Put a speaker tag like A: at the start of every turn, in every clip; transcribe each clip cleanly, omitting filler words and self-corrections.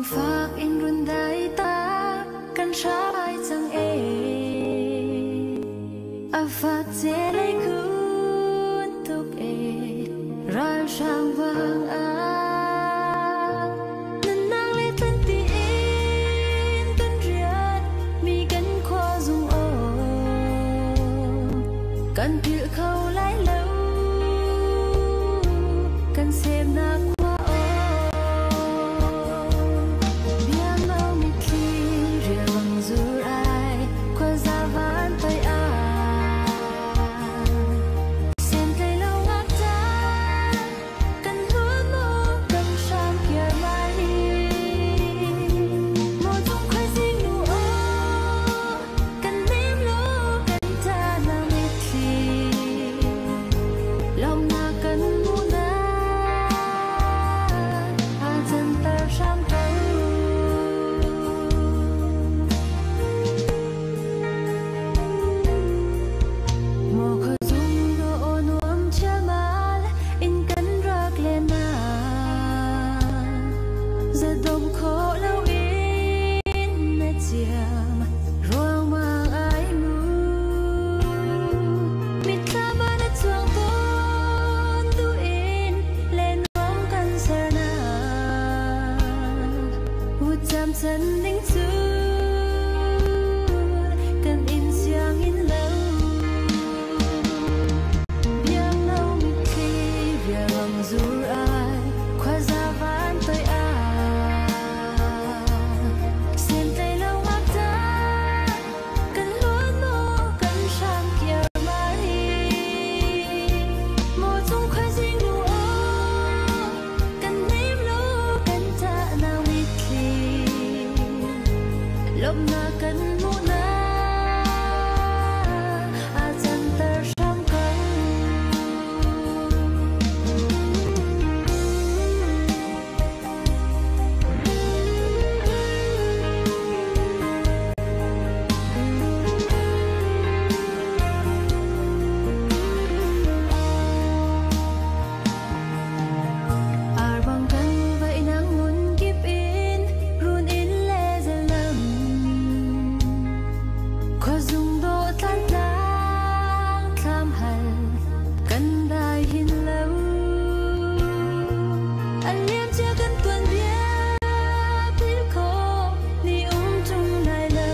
A: Lungfak in run dai ta kan hrai cang e. A fak ce lei kun tuk e ralhrang vang ah nunnak le tlan tiin kan riat mi kan khua zung aw kan philh kho lai lo kan semnak khua aw biangno mitthli rialbang zur ai khuaza van toi ah Sen lo ngakta kan hluan maw kan hram kiar mai maw chung khoi zing nu aw kan nem lo kan ta na mitthli lawmnak kan mu na a canter hram ko. Maw khuazung dawh nuam chialmal in kan rak len na zadom khawh loin na ciam ruangmang ai mu mitthlam ah na chuang tawn tu in le nuam kan ser na vutcam chan ding cu kan in sianginn lo biangno mitthli rialbang zur ai khuaza van toi ah sen tlai lo ngakta kan luan maw kan hram kiar mai maw chung khuazing nu aw kan nem lo kan ṭahnak mitthli lawmhnak kan hmuhnak a canter hram ko. Arbang kan vainang mun kip in run in le zalam khuazung dawh tlan tlang thlam hal kan dai hin lo a liam cia kan tuan bia philh khawh ni um ṭung lai lo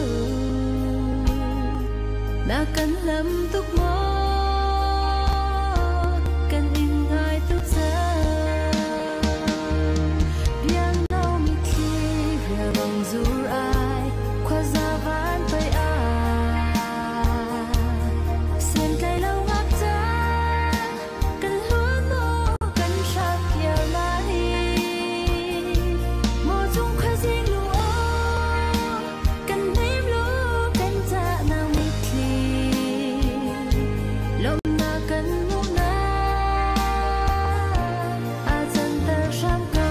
A: na kan lam tuk maw kan in ngai tuk cang biangno mitthli rialbang zur ai khuaza van toi ah sen tlai lo ngakta kan hluan maw kan hram kiar lai maw chung khuazing lu aw kan nem lo kan ṭahnak mitthli lawmhnak kan hmuhnak a canter hram ko.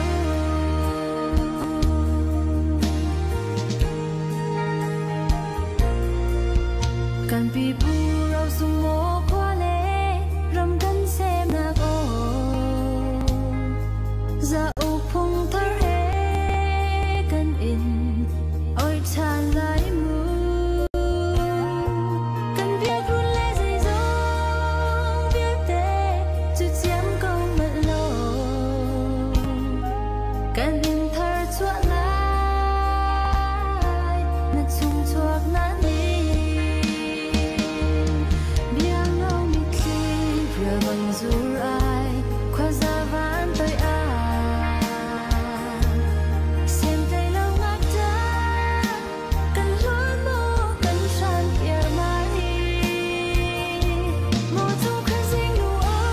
A: Kan pipu ro sung maw khua le ram kan semnak aw za uk phung thar he kan in oi ṭhan lai mu kan biakrun le zeizong vialte cu ciam ko manh lo kan in thar chuah lai na chung chuak na ni biangno mitthli rialbang zur ai khuaza van toi ah sem tlai lo ngakta kan hluan maw kan hran kiar mai maw chung khuazing nu aw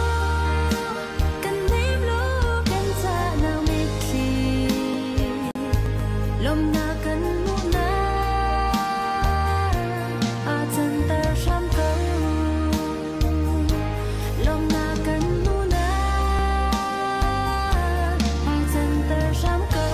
A: kan nem lo kan ṭahnak mitthli lawmhnak kan hmuhnak a canter hram ko lawmhnak kan hmuhnak a canter hram ko.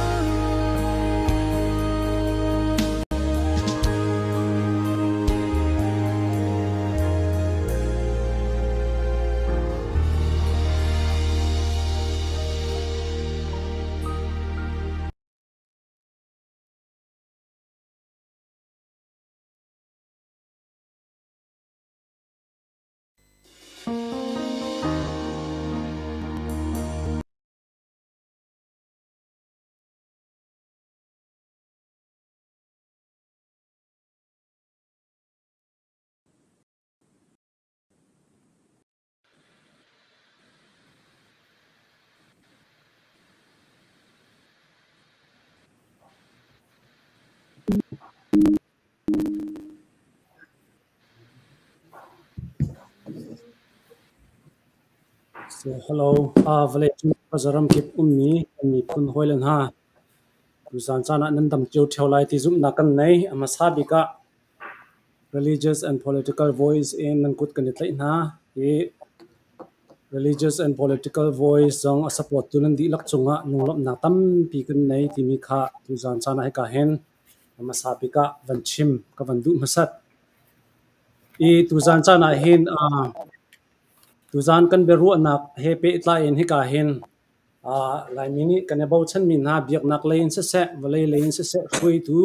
B: So, hello, vawleicung khuazaram kip ummi kan miphun hawile hna, tuzaan caan ah nan dam cio ṭheo lai ti zumhnak kan nei. A hmasa bik ah Religious and Political Voice in nan kut kan i tlaih hna. Hi Religious and Political Voice zong a support tu nan dihlak cungah lunglawmhnak tampi kan nei timi kha tuzaan caan ah hika hin a hmasa bik ah van chim ka van duh hmasat. I tuzaan caan ah hin tuzaan kan biaruahnak he pehtlai in hika hin Laimi nih kan i bochanmi hna biaknak lei in siseh, vawlei lei in siseh hruaitu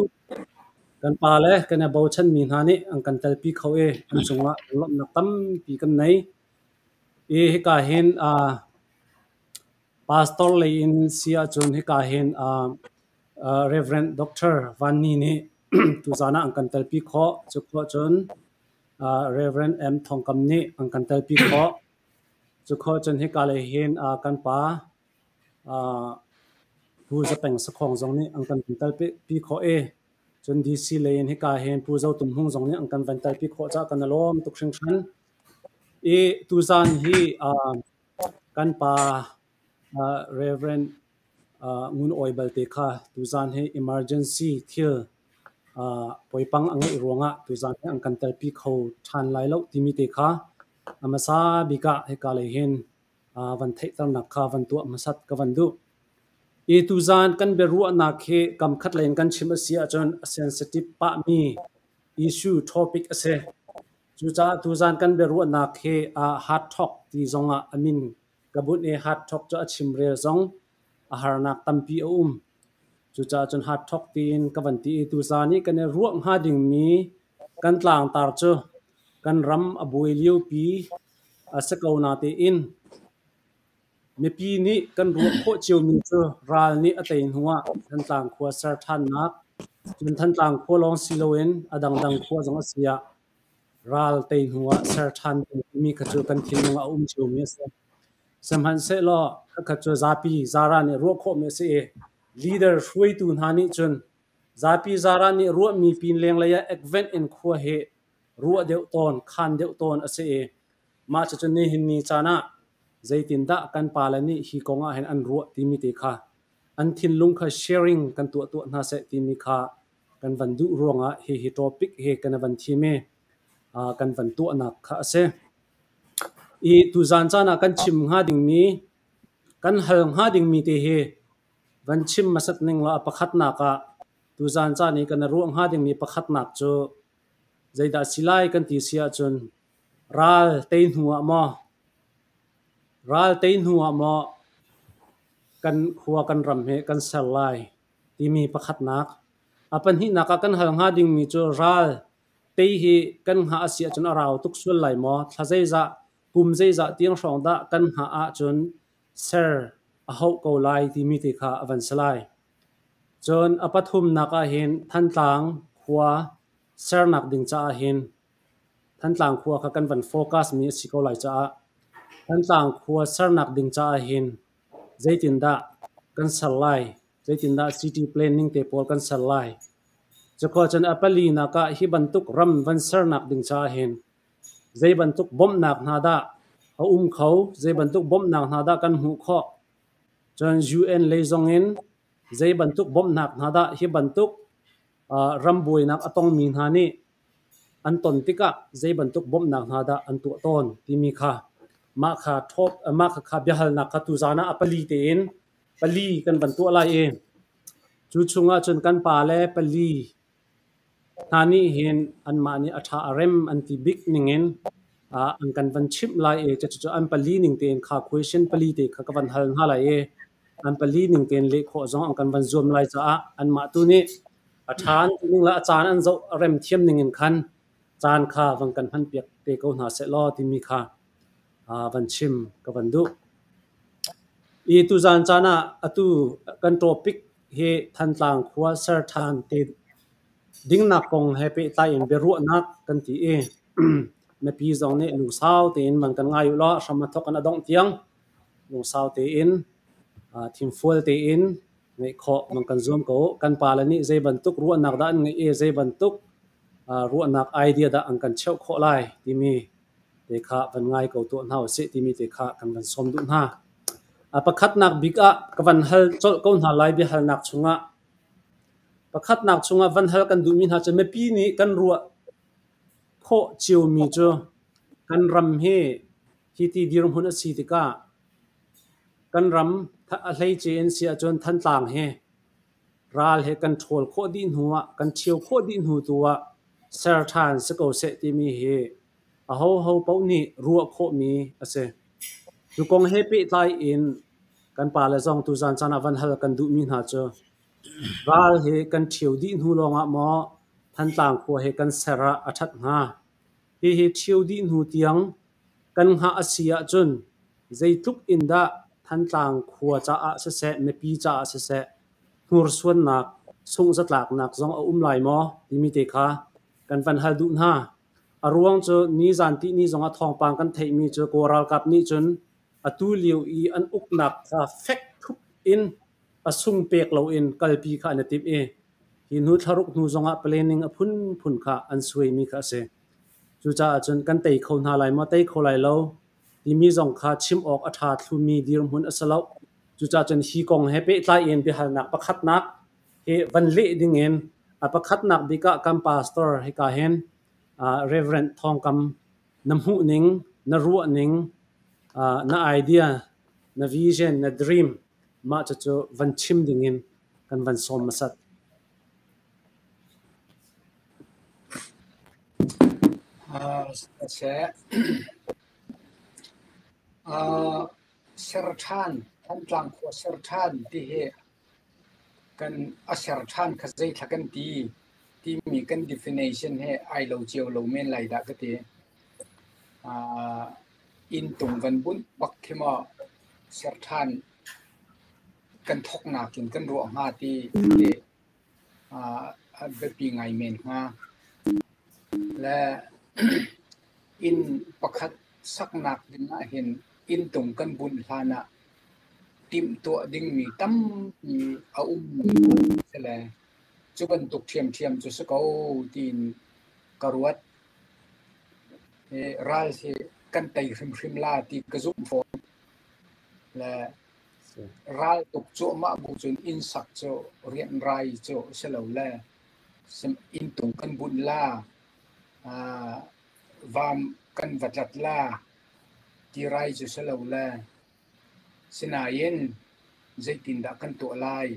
B: kan pale kan i bochanmi hna nih an kan telpi kho i an cungah lawmhnak tampi kan nei. I hika hin pastor lei in si ahcun hika hin Reverend Dr. Van Ni nih tuzaan ah an kan telpi khawh. Cu khawh cun Reverend M. Thawng Kam nih an kan telpi khawh. Cu khawh cun hika lei hin kan pa Pu Za Peng Sakhong zong nih an kan telpi khawh i cun DC lei in hika hin Pu Zo Tum Hmung zong nih an kan van telpi khawh caah kan i lawm tuk hringhran. I tuzaan hi kan pa Reverend Ngun Awi balte kha tuzaan hi emergency thil poipang a ngeih ruangah tuzaan hi an kan telpi kho ṭhan lai lo timi te kha a hmasa bik ah hika lei hin van theihternak kha van tuah hmasat ka van duh. I tuzaan kan biaruahnak hi kam khat lei in kan chim a si ahcun a sensitive pahmi issue topic a si. Cucaah tuzaan kan biaruahnak hi hard talk ti zongah a min ka bunh i hard talk cu a chimrel zong a harnak tampi a um. Cucaah cun hard talk tiin ka van ti i tuzaan i kan i ruah hnga dingmi kan tlangtar cu kan ram a buai liopi a si ko natein mipi nih kan ruah khawh ciomi cu ral nih a tei hnuah Thantlang khua ser ṭhannak, cun Thantlang khua lawng si loin a dangdang khua zong a si ah ral tei hnuah ser ṭhan ding timi kha cu kan thinlung ah a um ciomi a si. Sihmanhsehlaw khakha cu zapi zaran nih ruah khawhmi a si i leader hruaitu hna nih cun zapi zaran nih ruahmi pin lenglei ah ekvenh in khua hi ruah deuh tawn, khan deuh tawn a si i mah cucu nihin ni caan ah zeitindah kan pale nih hi kong ah hin an ruah timi te kha an thinlung kha sharing kan tuah tuah hna seh timi kha kan van duh ruangah hihi topic hi kan van thim i kan van tuahnak kha a si. I tuzaan caan ah kan chim hnga dingmi, kan hal hnga dingmi te hi van chim hmasat ning law a pakhatnak ah tuzaan caan i kan ruah hnga dingmi pakhatnak cu zeidah si lai kan ti si ahcun ral tei hnu ah maw ral tei hnu ah maw kan khua kan ram hi kan ser lai timi pakhatnak. A pahnihnak ah kan hal hnga dingmi cu ral tei hi kan hngah a si ahcun a rau tuk sual lai maw? Thla zeizah, kum zeizah tiang hrawng dah kan hngah ahcun ser a hauh ko lai timi te kha a van si lai. Cun a pathumnak ah hin Thantlang khua sernak ding caah hin Thantlang khua kha kan van focus mi a si ko lai caah Thantlang khua sernak ding caah hin zeitindah kan ser lai, zeitindah city planning te pawl kan ser lai. Cukhua cun a palinak ah hi bantuk ram van sernak ding caah hin zei bantuk bawmhnak hna dah a um kho, zei bantuk bawmhnak hna dah kan hmuh khawh. Cun UN lei zong in zei bantuk bawmhnak hna dah hi bantuk ram buainak a tongmi hna nih an ton tikah zei bantuk bawmhnak hna dah an tuah tawn timi kha mah kha thawp mah kha kha biahalnak kha tuzaan ah a pali tein pali kan van tuah lai i cu chungah cun kan pa le pali hna nih hin anmah nih a ṭha a rem an ti bik ningin an kan van chimh lai i cucu an pali ning tein kha question pali te kha ka van hal hna lai i an pali ning tein leh khawh zong an kan van zuam lai caah anmah tu nih a ṭha an ti ning le a caan an zoh a rem thiam ning in khan caan kha van kan hmanpiak te ko hna seh law timi kha van chim ka van duh. I tuzaan caan ah atu kan topic hi Thantlang khua ser ṭhan te dingnak kong he pehtlai in biaruahnak kan ti i mipi zong nih lungsau tein van kan ngai u law hram a thawk in a dongh tiang lungsau tein thimfual tein ngeih khawh van kan zuam ko. Kan pale nih zei bantuk ruahnak dah an ngeih i zei bantuk ruahnak idea dah an kan cheuh khawh lai timi te kha van ngai ko tuah hna usih timi te kha kan van sawm duh hna. A pakhatnak bik ah ka van hal colh ko hna lai biahalnak chungah. Pakhatnak chungah van hal kan duhmi hna cu mipi nih kan ruah khawh ciomi cu kan ram hi hi ti dirhmun a si tikah kan ram a hleice in si ahcun Thantlang hi ral he kan ṭhawl khawh dih hnu ah kan ṭhio khawh dih hnu tu ah ser ṭhan si ko seh timi hi ahoho paoh nih ruah khawhmi a si. Cu kong he pehtlai in kan pale zong tuzan caan ah van hal kan duhmi hna cu ral hi kan ṭhio dih hnu lawngah maw Thantlang khua hi kan ser ah a ṭhat hnga? Hihi ṭhio dih hnu tiang kan hngah a si ahcun zeitluk in dah Thantlang khua caah siseh, mipi caah siseh, hnursuannak, sunghzatlaknak zong a um lai maw timi te kha kan van hal duh hna. A ruang cu nizan tihni zongah thawngpang kan theihmi cu Kawl ralkap nih cun atu lio i an uknak kha fek thup in a sung pek loin kalpi kha an i timh i hi hnu thlaruk hnu zongah planning a phunphun kha an suaimi kha a si. Cucaah cun kan tei kho hna lai maw, tei kho lai lo timi zong kha chim awk a ṭha thlumi dirhmun a si lo. Cucaah cun hi kong he pehtlai in biahalnak pakhatnak hi van leh dingin a pakhatnak bik ah kan pastor hika hin Reverend Thawng Kam na hmuhning, na ruahning, na idea, na vision, na dream mah cucu van chim dingin kan van sawm hmasat.
C: Ser ṭhan, Thantlang khua ser ṭhan ti hi kan a ser ṭhan kha zeithla kan ti timi kan definition he ai lo cio lo men lai dah ka ti. Inn tung van bunh bak khi maw ser ṭhan kan thawknak in kan ruah hnga ti ti a biapi ngai men hnga. Le inn pakhat saknak ding ahhin inn tung kan bunh hlan ah timhtuah dingmi tampi a ummi si le cu bantuk ṭhiamṭhiam cu si ko tiin ka ruat. Hi ral hi kan tei hrimhrim la ti ka zumh fawn. Le ral tuk cuahmah bu cun inn sak cu rianrai cu si lo le inn tung kan bunh la, vam kan va tlat la ti rai cu si lo le sinain zeitindah kan tuah lai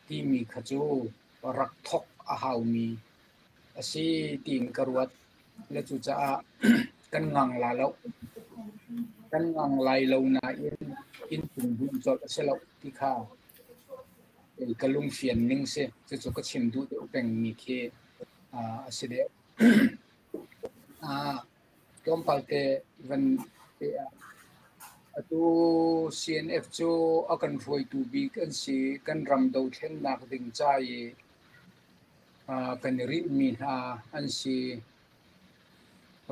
C: timi kha cu rak thawk a haumi a si tiin ka ruat. Le cucaah kan ngang la lo. Kan ngang lai lo nain inn tung bunh colh a si lo ti kha ka lungfian ning si. Cucu ka chim duh deuh pengmi khi a si deuh. Tlawmpal te van te ah atu CNF cu a kan hruaitu bik an si. Kan ram dothlennak ding ca i kan i rinhmi hna an si.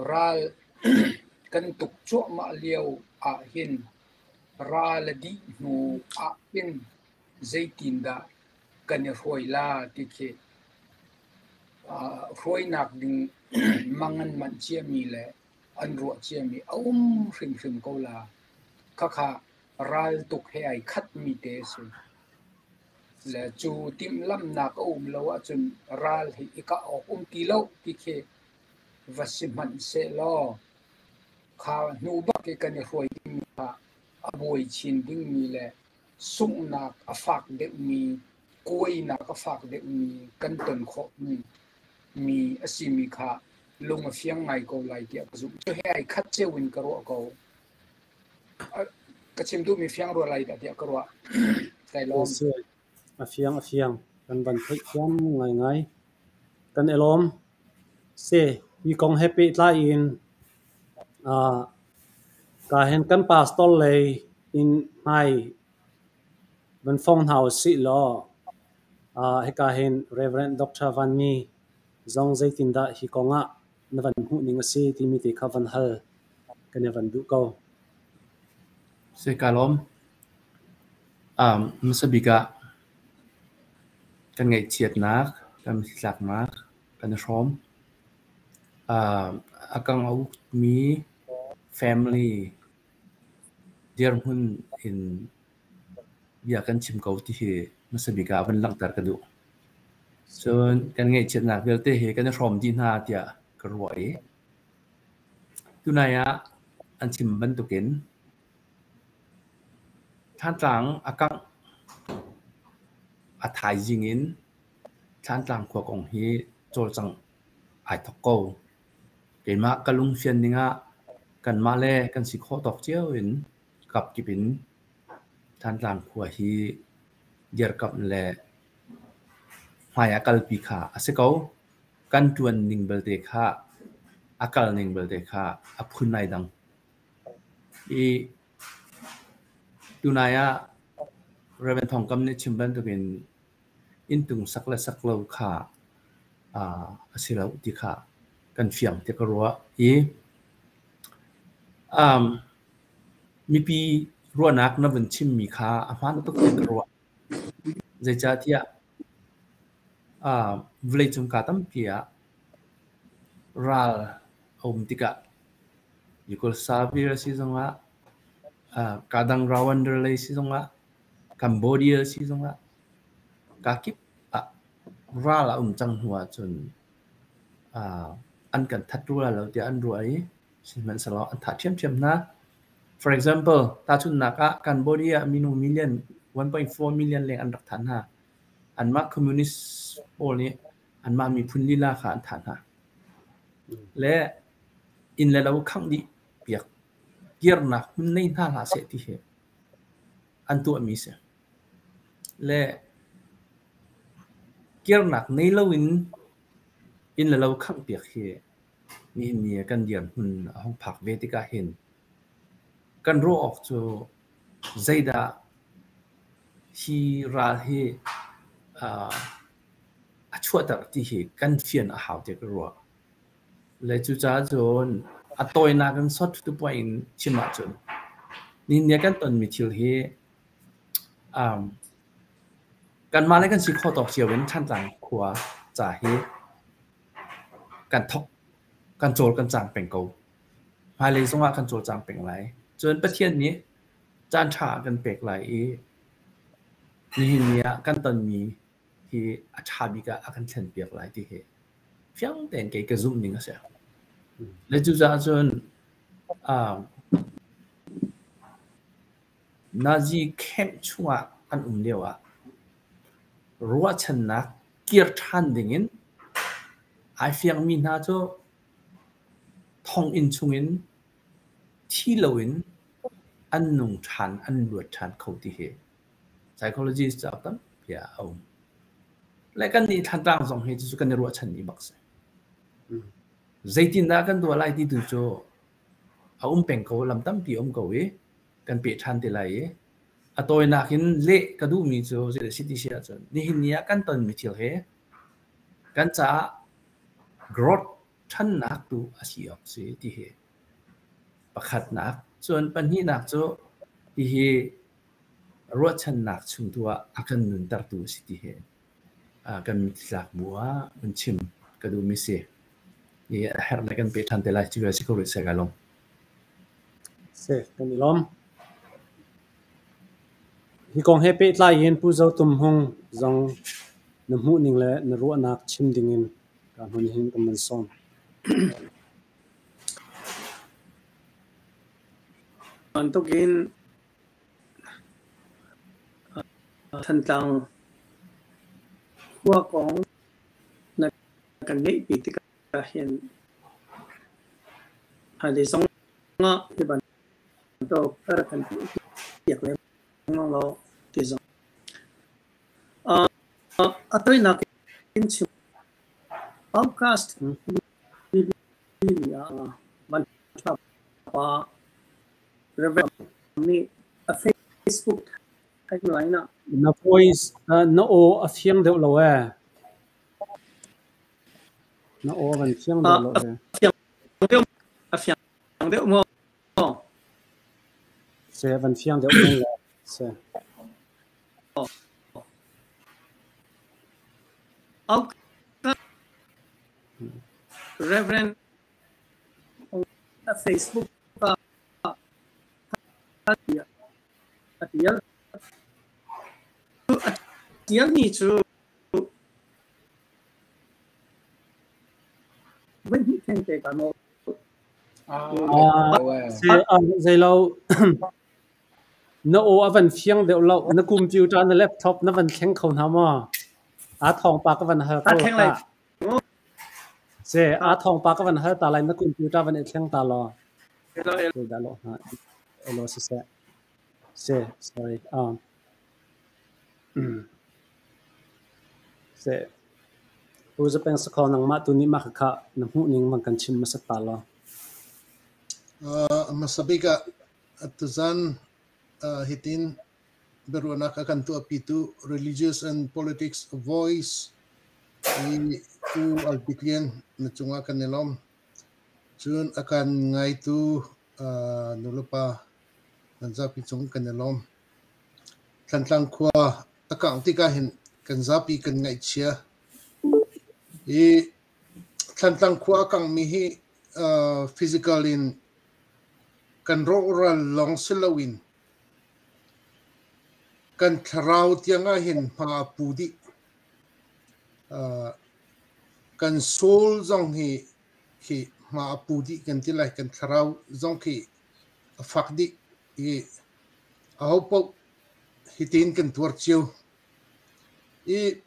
C: Ral kan tuk cuahmah lio ahhin ral a dih hnu ahhin zeitindah kan i hruai la ti khi hruainak ding mang an manh ciami le an ruah ciami a um hrimhrim ko la. Khakha raltuk he ai khatmi te a si. Le cu timhlamhnak a um lo ahcun ral hi i kah awk um ti lo ti khi va si hmanh sehlaw kha hnu bak i kan i hruai dingmi kha a buai chin dingmi le sunghnak a fak deuhmi, kuainak a fak deuhmi kan ton khawhmi mi a simi kha lung a fiang ngai ko lai tiah ka zumh. Cu he ai khat cio in ka ruah ko. Ka chim duhmi fiang rua lai dah tiah ka ruah. Kai lawm.
B: A fiang a fiang. Kan van theih thiam ngaingai. Kan i lawm. Si, hi kong he pehtlai in ka hen kan pastor lei in hmai van fong hna usih law hika hin Reverend Dr. Van Ni zong zeitindah hi kong ah na van hmuh ning a si timi te kha van hal kan i van duh ko.
D: Si ka lawm. Hmasa bik ah kan ngaihchiatnak, kan tlaknak kan i hrawm. A kang a ukmi Family dirhmun in bia kan chim ko ti hi hmasa bik ah van langhter ka duh. Cun kan ngaihchiatnak vialte hi kan i hrawm dih hna tiah ka ruah i tunai ah an chim bantukin Thantlang a kangh a thaizing in Thantlang khua kong hi cawlcangh ai thawk ko. Keimah ka lungfian ning ah kanmah le kan si khawh tawk cio in kapkip in Thantlang khua hi dirkamh le hmai ah kalpi kha a si ko. Kan ṭuan ning belte kha a kal ning belte kha a phun ai dang. I tunai ah Rev. Thawng Kam nih chim bantukin inntung sak le sak lo kha a si lo ti kha kan fiang tiah ka ruah i mipi ruahnak na vun chimmi kha a hmaan tuk tiah ka ruah. Zeicahtiah vawleicung kaa tampi ah ral a um tikah Yugoslavia si zongah kadang Rwanda lei si zongah Cambodia si zongah kakip ah ral a um cang hnu ahcun an kan that rua lo tiah an ruah i sihmanhsehlaw an thah ṭhiamṭhiam hna. For example, tahchunhnak ah Cambodia ah minung million 1.4 million leng an rak thah hna. Anmah communist pawl nih anmah miphun lila kha an thah hna. Le inn le lo khangh dih piak kirnak hmun nei hna hlah seh ti hi an tuahmi si. Le kirnak nei loin inn le lo khangh piak hi nihin ni ah kan dirhmun a hung phak ve tikah hin kan ruah awk cu zeidah hi ral hi a chuahter ti hi kan fian a hau tiah ka ruah. Le cucaah cun a tawinak in short to point in chim ahcun nihin ni ah kan tonmi thil hi kanmah le kan si khawh tawk cio in Thantlang khua ca hi kan thok, kan cawl kan cang peng ko. Hmailei zongah kan cawlcang peng lai. Cun Pathian nih caan ṭha a kan pek lai i nihin ni ah kan tonmi hi a ṭha bik ah a kan thlenpiak lai ti hi fiang tein kei ka zumh ning a si. Le cucaah cun Nazi camp chungah an um lioah ruahchannak kir ṭhan dingin ai fiangmi hna cu thonginn chungin thi loin an nung ṭhan, an luat ṭhan kho ti hi psychologist cauk tampi ah a um. Le kannih Thantlang zong hi cucu kan i ruahchanmi bak si. Zeitindah kan tuah lai ti tu cu a um peng ko, lam tampi a um ko i kan peh ṭhan te lai i a tawinak in leh ka duhmi cu zei si ti si ahcun nihin ni ah kan tonmi thil hi kan caah growth ṭhannak tu a si awk si ti hi pakhatnak. Cun pahnihnak cu hihi ruahchannak chung tu ah a kan nuntertu a si ti hi kan mittlak bu ah kan chim ka duhmi si. I a herh le kan peh ṭhan te lai. Cu si ko rih seh ka lung.
B: Si, kan i lawm. Hi kong he pehtlai in Pu Zo Tum Hmung zong na hmuhning le na ruahnak chim dingin ka hmun hin kan van sawm.
E: Bantukin Thantlang khua kong na kan ngeihpi tikah hin hmailei zongah hi bantuk a rak kan tuahpiak lengmang law ti zong a tawinak in chim August pa Reverend nih a Facebook timeline ah
B: Na voice na aw a fiang deuh lo ee. Na aw van fiang deuh lo ee.
E: A fiang deuh maw?
B: Se van fiang deuh men le se.
E: Reverend a Facebook ah. Tiah a ṭial. A ṭialmi cu voihnih thengte ka nawl.
B: Zeilo na aw a van fiang deuh lo. Na computer na laptop na van thleng kho hna maw? Aa thawngpa ka van hal ko. Se aa thawngpa ka van hal ta lai na computer van i thleng ta law. Dah lo hna. Elo siseh. Se sorry. Se Pu Zapeng Sakho nangmah tu nih mah khakha na hmuh ning van kan chim hmasat ta law.
F: Hmasa bik ah tuzan hitin biaruahnak a kan tuahpitu Religious and Politics Voice i Pu Albik Lian na cungah kan i lawm. Cun a kan ngaitu nulepa nan zapi cung kan i lawm. Thantlang khua a kangh tikah hin kan zapi kan ngaihchia. Hi Thantlang khua a kanghmi hi physical in kan rawhral lawng si loin kan thlarau tiang ah hin hma a pu dih. Kan soul zong hi khi hma a pu dih kan ti lai. Kan thlarau zong khi a fak dih i ahopaoh hitin kan tuar cio. I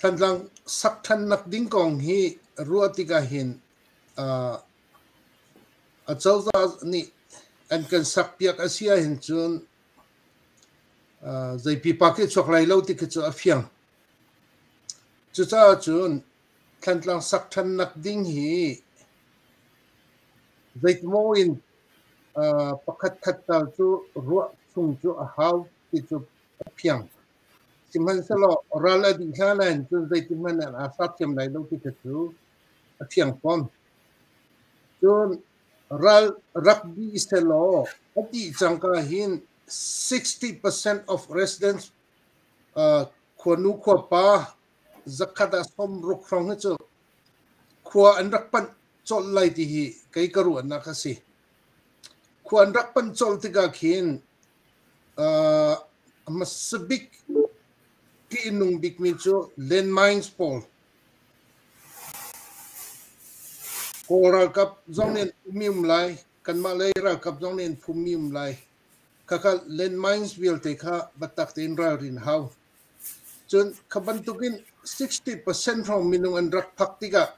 F: Thantlang sak ṭhannak ding kong hi ruah tikah hin acozah nih an kan sakpiak a si ahhin cun zei pipa khi a chuak lai lo ti khi cu a fiang. Cucaah cun Thantlang sak ṭhannak ding hi zeitimaw in pakhat khat tal cu ruah chung cu a hau ti cu a fiang. Sihmanhsehlaw ral a dih hlan ahhin cun zeitihmanh ah aa sersiam lai lo ti kha cu a fiang fawn. Cun ral rak dih sehlaw a dih cangka hin 60% of residents khuanu khuapa zakhat ah 60 hrawng hi cu khua an rak panh colh lai ti hi kei ka ruahnak a si. Khua an rak panh colh tikah khin hmasa bik ṭihnung bikmi cu landmines pawl. Kawl ralkap zong nih an phummi um lai, kanmah lei ralkap zong nih an phummi um lai. Khakha landmines vialte kha biatak tein ralrin hau. Cun kha bantukin 60% hrawng minung an rak phak tikah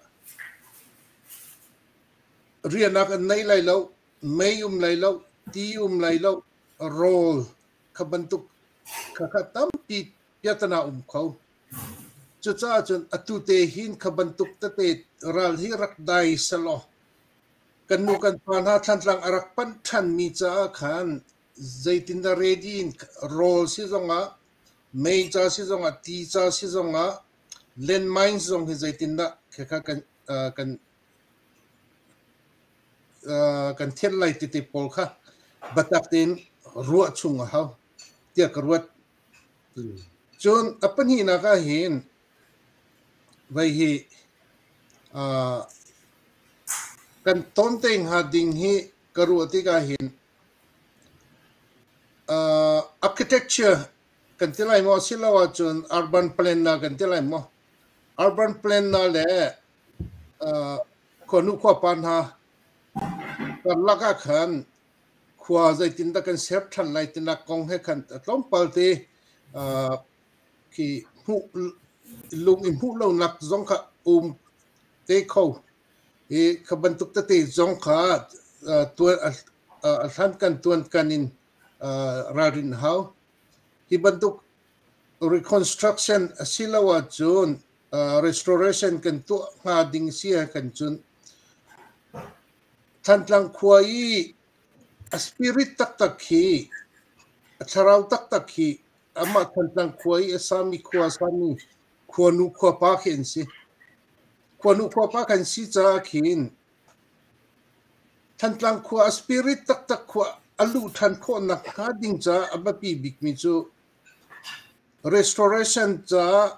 F: riahnak an nei lai lo, mei um lai lo, ti um lai lo, rawl kha bantuk khakha tampi piatana um kho. Cucaah cun atu te hin kha bantuk tete ral hi rak dai selaw kan nu kan pa hna Thlantlang a rak panh ṭhanmi caah khan zeitindah ready in rawl si zongah mei ca si zongah ti ca si zongah landmines zong hi zeitindah khakha kan kan kan thianh lai tete pawl kha biatak tein ruah chung a hau tiah ka ruat. Cun a pahnihnak ah hin vei hi kan ton te hnga ding hi ka ruah tikah hin architecture kan ti lai maw asiloah cun urban plan na kan ti lai maw? Urban plan na le khuanu khuapa hna karlak ah khan khua zeitindah kan ser ṭhan lai tinak kong he khan a tlawmpal te khi hmuh lung i hmuh lonak zong kha um te kho i kha bantuk tete zong kha tuan a hlan kan tuan kan in ralrin hau. Hi bantuk reconstruction asiloah cun restoration kan tuah hnga ding si ah kan cun Thantlang khua i a spirit taktak hi a thlarau taktak hi amah Thantlang khua i a sami khua sami khuanu khuapa khi an si. Khuanu khuapa kan si caah khin Thantlang khua a spirit taktak khua a luh ṭhan khawh nakhnga ding caah a biapi bikmi cu restoration caah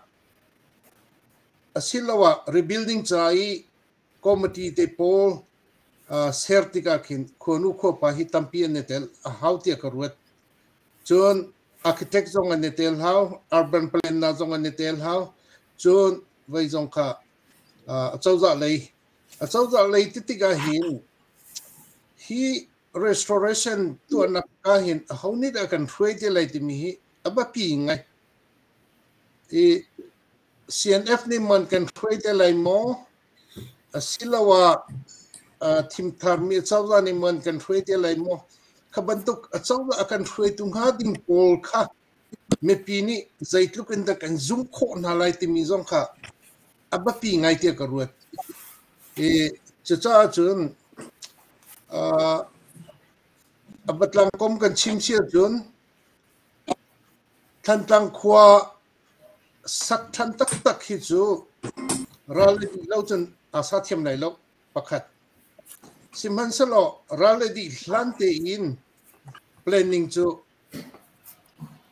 F: asiloah rebuilding ca i committee te pawl Ser tikah khin khuanu khuapa hi tampi an i tel a hau tiah ka ruat. Cun architect zong an i tel hau, urban plan na zong an i tel hau. Cun vei zong kha acozah lei acozah lei ti tikah hin hi restoration tuahnak ah hin aho nih dah kan hruai te lai timi hi a biapi ngai. I CNF nih man kan hruai te lai maw? Asiloah thimtharmi acozah nih man kan hruai te lai maw? Kha bantuk acozah a kan hruaitu hnga ding pawl kha mipi nih zeitluk in dah kan zumh khawh hna lai timi zong kha a biapi ngai tiah ka ruat. I cucaah cun a batlang kom kan chim si ahcun Thantlang khua sak ṭhan taktak hi cu ral le dih lo cun aa sa thiam lai lo pakhat. Sihmanhsehlaw ral le dih hlan tein planning cu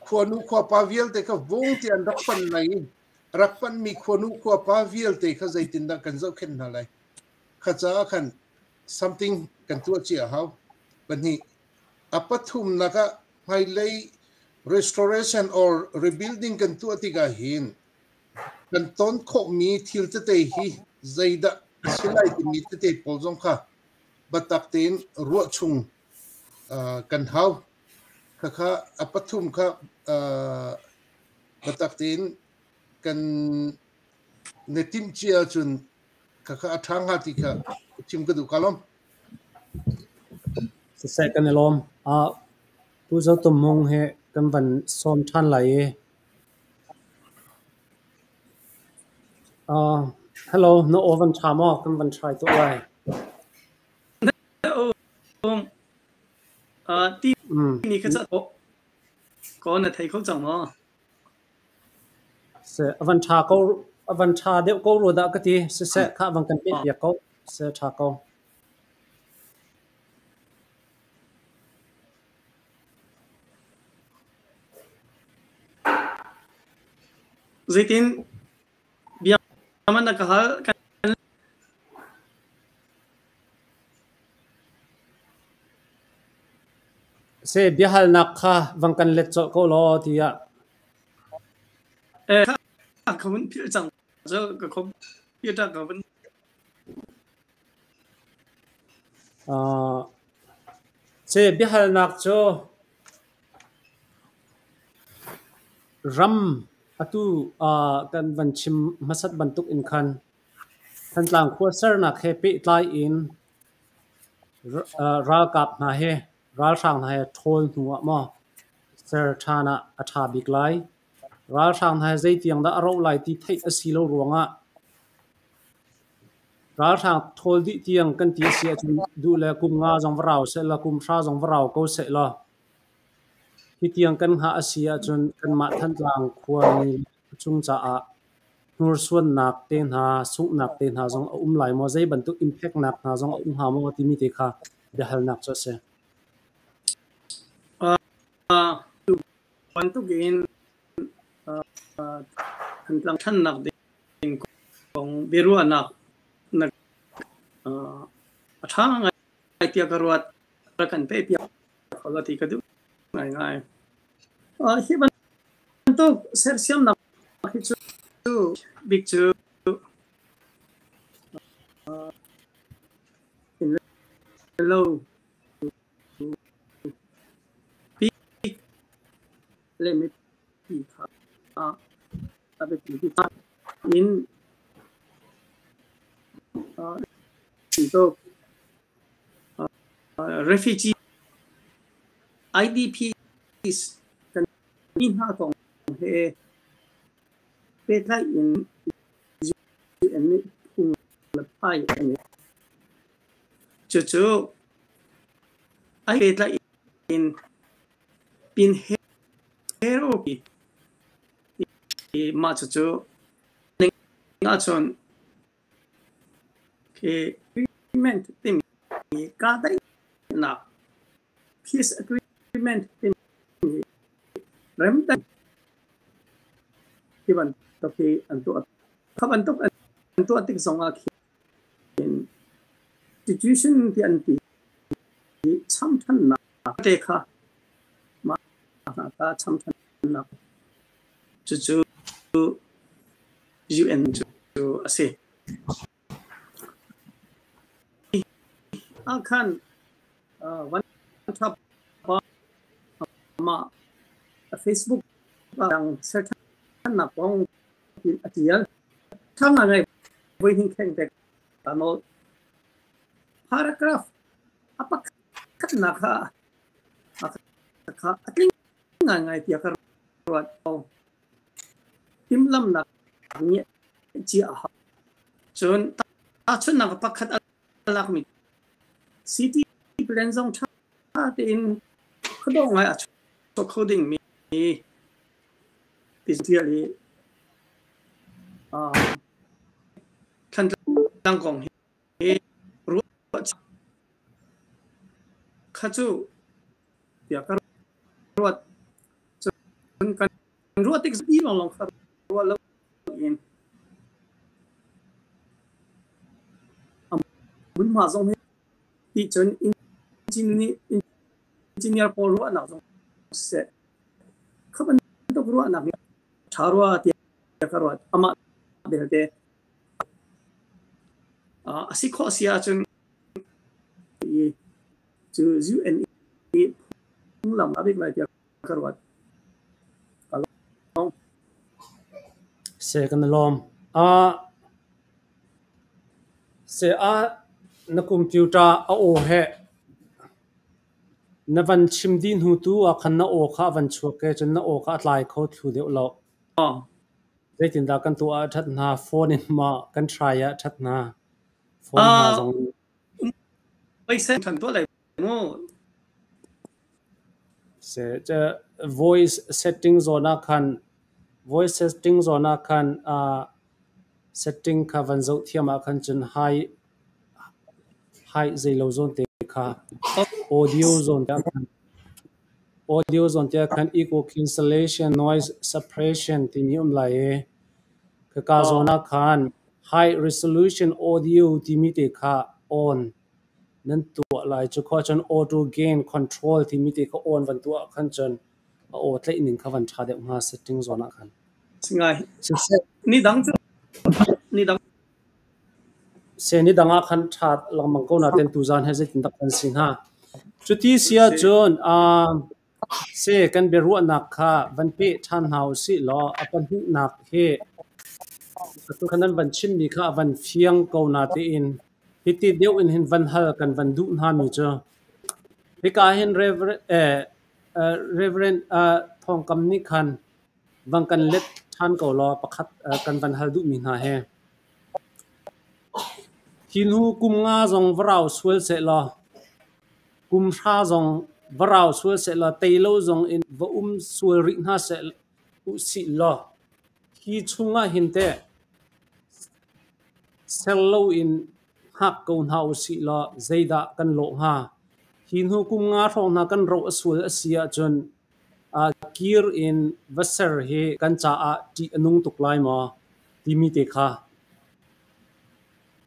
F: khuanu khuapa vialte kha vung ti an rak panh lai i rak panhmi khuanu khuapa vialte kha zeitindah kan zohkhenh hna lai. Kha caah khan something kan tuah cia a hau. Pahnih, a pathumnak ah hmailei restoration or rebuilding kan tuah tikah hin kan ton khawhmi thil tete hi zeidah a si lai timi tete pawl zong kha biatak tein ruah chung kan hau. Khakha a pathum kha biatak tein kan na timh cia ahcun khakha a ṭha hnga ti kha chim ka duh. Ka lawm.
B: Siseh kan i lawm. Pu Zo Tum Hmung he kan van sawm ṭhan lai i Hello, na aw van ṭha maw? Kan van try tuah lai.
E: Ti ni kha ca ko na thei kho cang maw?
B: Seh, a van ṭha ko, a van ṭha deuh ko rua dah ka ti. Siseh, khah van kan peh piak ko. Seh, ṭha ko.
E: Zeitin bia man na ka hal? Kan
B: Seh, biahalnak kha van kan let colh ko law tiah.
E: Eh, ka vun philh cang. Cu ka computer ka vun
B: Seh, biahalnak cu ram atu kan van chim hmasat bantuk in khan Thantlang khua sernak he pehtlai in ralkap hna he ralhrang hna he ṭhawl hnu ah maw ser ṭhan ah a ṭha bik lai. Ralhrang hna he zeitiang dah a roh lai ti theih a si lo ruangah ralhrang ṭhawl dih tiang kan ti a si ahcun duh le kum nga zong va rau sehlaw kum hra zong va rau ko sehlaw hi tiang kan hngah a si ahcun kanmah Thantlang khuami chung caah hnursuannak te hna, sunghnak te hna zong a um lai maw, zei bantuk impact nak hna zong a um hnga maw timi te kha biahalnak cu a si.
E: Tu bantuk in Thantlang ṭhannak ding kong biaruahnak na a ṭha ngai tiah ka ruat. Rak kan pehpiak kho la ti ka duh ngaingai. Hi bantuk sersiamnak hi cu bik cu in lo bik le mipi kha a biapi bik in tuk refugee IDPs kan mi hna kong he pehtlaih in UN nih phung le phai a ngei. Cucu ai pehtlaih in pin hero i mah cucu ning ahcun Khi agreement timi kahdaihnak peace agreement timi remdaih ti bantuk hi an tuah. Kha bantuk an tuah tik zong ah khin Constitution ti an ti cham ṭhannak te kha mah hna kha cham ṭhannak cucu UN cu a si. Ah khan van ṭha pa mah Facebook dang ser ṭhannak kong a ṭial. Ṭha ngai voi hnih kheng te ka nawl. Paragraph a pakhatnak kha kha a tling ngaingai tiah ka ruat ko. Timhlamhnak nih cia a hau. Cun tahchunhnak pakhat a lakmi city plan zong ṭha tein khuadawh ngai a chuak kho dingmi ti tial i Thantlang kong hi ruah kha cu tiah ka ruat. Cun kan ruah tik zapi lawnglawng kha ruah lo in a hmunhma zong hi ti cun engineer pawl ruahnak zong siseh kha bantuk ruahnak hi ṭha rua tiah ka ruat. Amah belte a si khawh si ahcun cu UN i phunglam a bik lai tiah ka ruat. Ka lawm.
B: Se kan lawm. Se a na computer a aw he na van chim dih hnu tu ah khan na aw kha a van chuak ke cun na aw kha a tlai kho thlu deuh lo. Zeitindah kan tuah ah a ṭhat hna? Phone in maw kan try ah a ṭhat hna? Phone hna zong
E: Pei than tuah lai mu.
B: Se voice setting zawn ah khan voice setting zawn ah khan setting kha van zoh thiam ah khan cun high high zeilo zawn te kha audio zawn te ah khan audio zawn te ah khan echo cancellation noise suppression timi um lai i khaka zawn ah khan high resolution audio timi te kha on nan tuah lai. Cu khua cun auto gain control timi te kha on van tuah khan cun a aw tlaih ning kha van ṭha deuh hnga setting zawn ah khan.
E: Singai. Ni dang cu ni dang
B: Se ni dang ah khan ṭha lengmang ko nain tuzaan he zeitindah kan si hnga. Cuti si ahcun se kan biaruahnak kha van peh ṭhan hna u sih law a pahnihnak hi atu khan nan van chimmi kha a van fiang ko natein hiti deuh in hin van hal kan van duh hna mi cu hika hin Reverend, Reverend Thawng Kam nih khan van kan let ṭhan ko law pakhat kan van hal duhmi hna he. Hi hnu kum nga zong va rau sual sehlaw, kum hra zong va rau sual sehlaw, tei lo zong in va um sual rih hna seh usih law, hi chungah hin teh ser loin hngak ko hna usih law zeidah kan lawh hnga? Hi hnu kum nga hrawng hna kan roh a sual a si ahcun kir in va ser hi kan caah ṭih a nung tuk lai maw timi te kha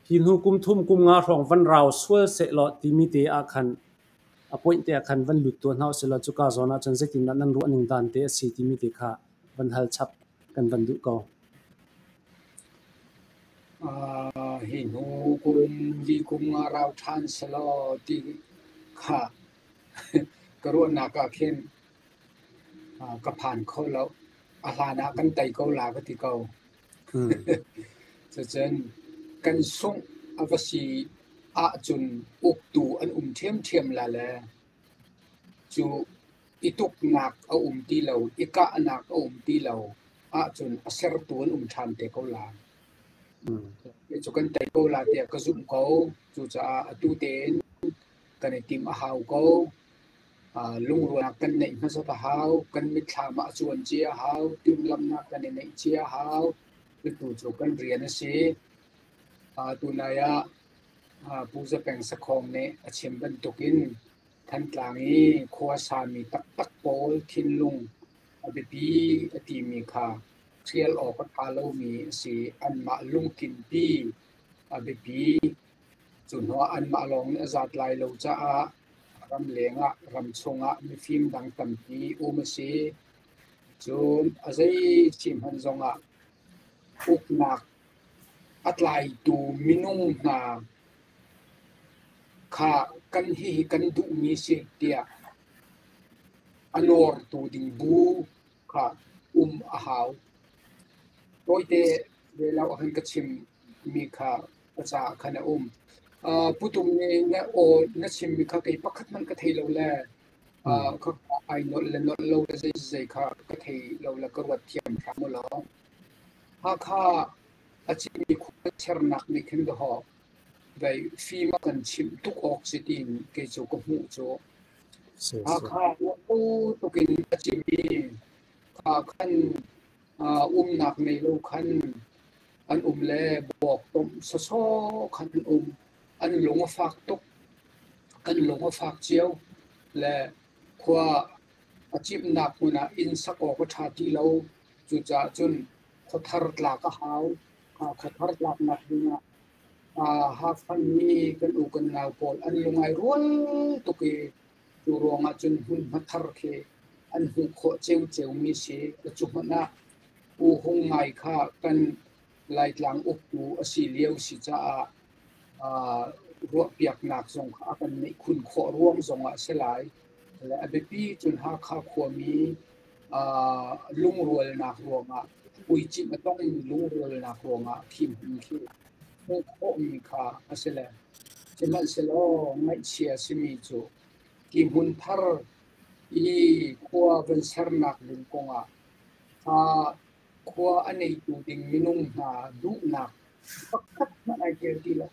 B: hi hnu kum thum kum nga hrawng van rau sual sehlaw timi te ah khan a point te ah khan van lut tuah hna usih law cuka zawn ah cun zeitindah nan ruah ning dan te a si timi te kha van hal chap kan van duh ko.
C: Hi hnu kum li kum nga rau ṭhan selaw ti kha ka ruahnak ah khin ka phan kho lo. A hlan ah kan tei ko la ka ti ko. Cucun kan sungh a va si ahcun uktu an um ṭhiamṭhiam la le cu i tuknak a um ti lo, i kahnak a um ti lo ahcun a sertu an um ṭhan te ko la. Cu kan tei ko la tiah ka zumh ko. Cucaah atu tein kan i timh a hau ko. Lungrualnak kan neih hmasat a hau. Kan mitthlam ah a cuan cia a hau. Timhlamhnak kan i neih cia a hau. Cutu cu kan rian a si. Tunai ah Pu Za Peng Sakhong nih a chim bantukin Thantlang i khua sami taktak pawl thinlung a biapi a timi kha ṭhial awk a ṭha lomi a si. Anmah lungthinpi a biapi. Cu hnuah anmah lawng nih a zat lai lo caah ramleng ah ramchung ah mifim dang tampi um a si. Cun a zei si hmanh zongah uknak a tlaitu minung hna kha kan hihi kan duhmi si tiah a nawrtu ding bu kha um a hau. Tawite lelo ah khan ka chimmi kha ka caah khan a um. Putum nih na aw na chimmi kha kei pakhat hmanh ka thei lo le kha ai nolh le nolh lo le zei zei kha ka thei lo le ka ruat thiam hram u law. Hakha a cimmi khua chernak nih khin dawh vei fim a kan chimh tuk awk si tiin kei cu ka hmuh cu. Hakha ruahlo tukin a cimmi kha khan umnak nei lo khan an um le bawk tomh sawsawh khan an um. An lung a fak tuk. Kan lung a fak cio le khua a cimhnak hmun ah inn sak awk a ṭha ti lo. Cucaah cun khuathar tlak a hau. Khuathar tlaknak dingah Hakha-mi kan u kan nau pawl an lungai rual tuk i cu ruangah cun hmunhma thar khi an hmuh khawh ciocio mi si. Cu hmanh ah Pu Hung Ngai kha kan Laitlang uktu a si lio si caah ruahpiaknak zong kha a kan neih khun khawh ruang zongah a si lai. Le a biapi cun Hakha khuami lungrualnak ruangah puicimh a tongmi lungrualnak ruangah thim hmun khi hmuh khawhmi kha a si le sihmanhsehlaw ngaihchia simi cu hi hmun thar i khua van sernak ding kongah khua a neitu ding minung hna duhnak pakhat hmanh ai tel ti lo.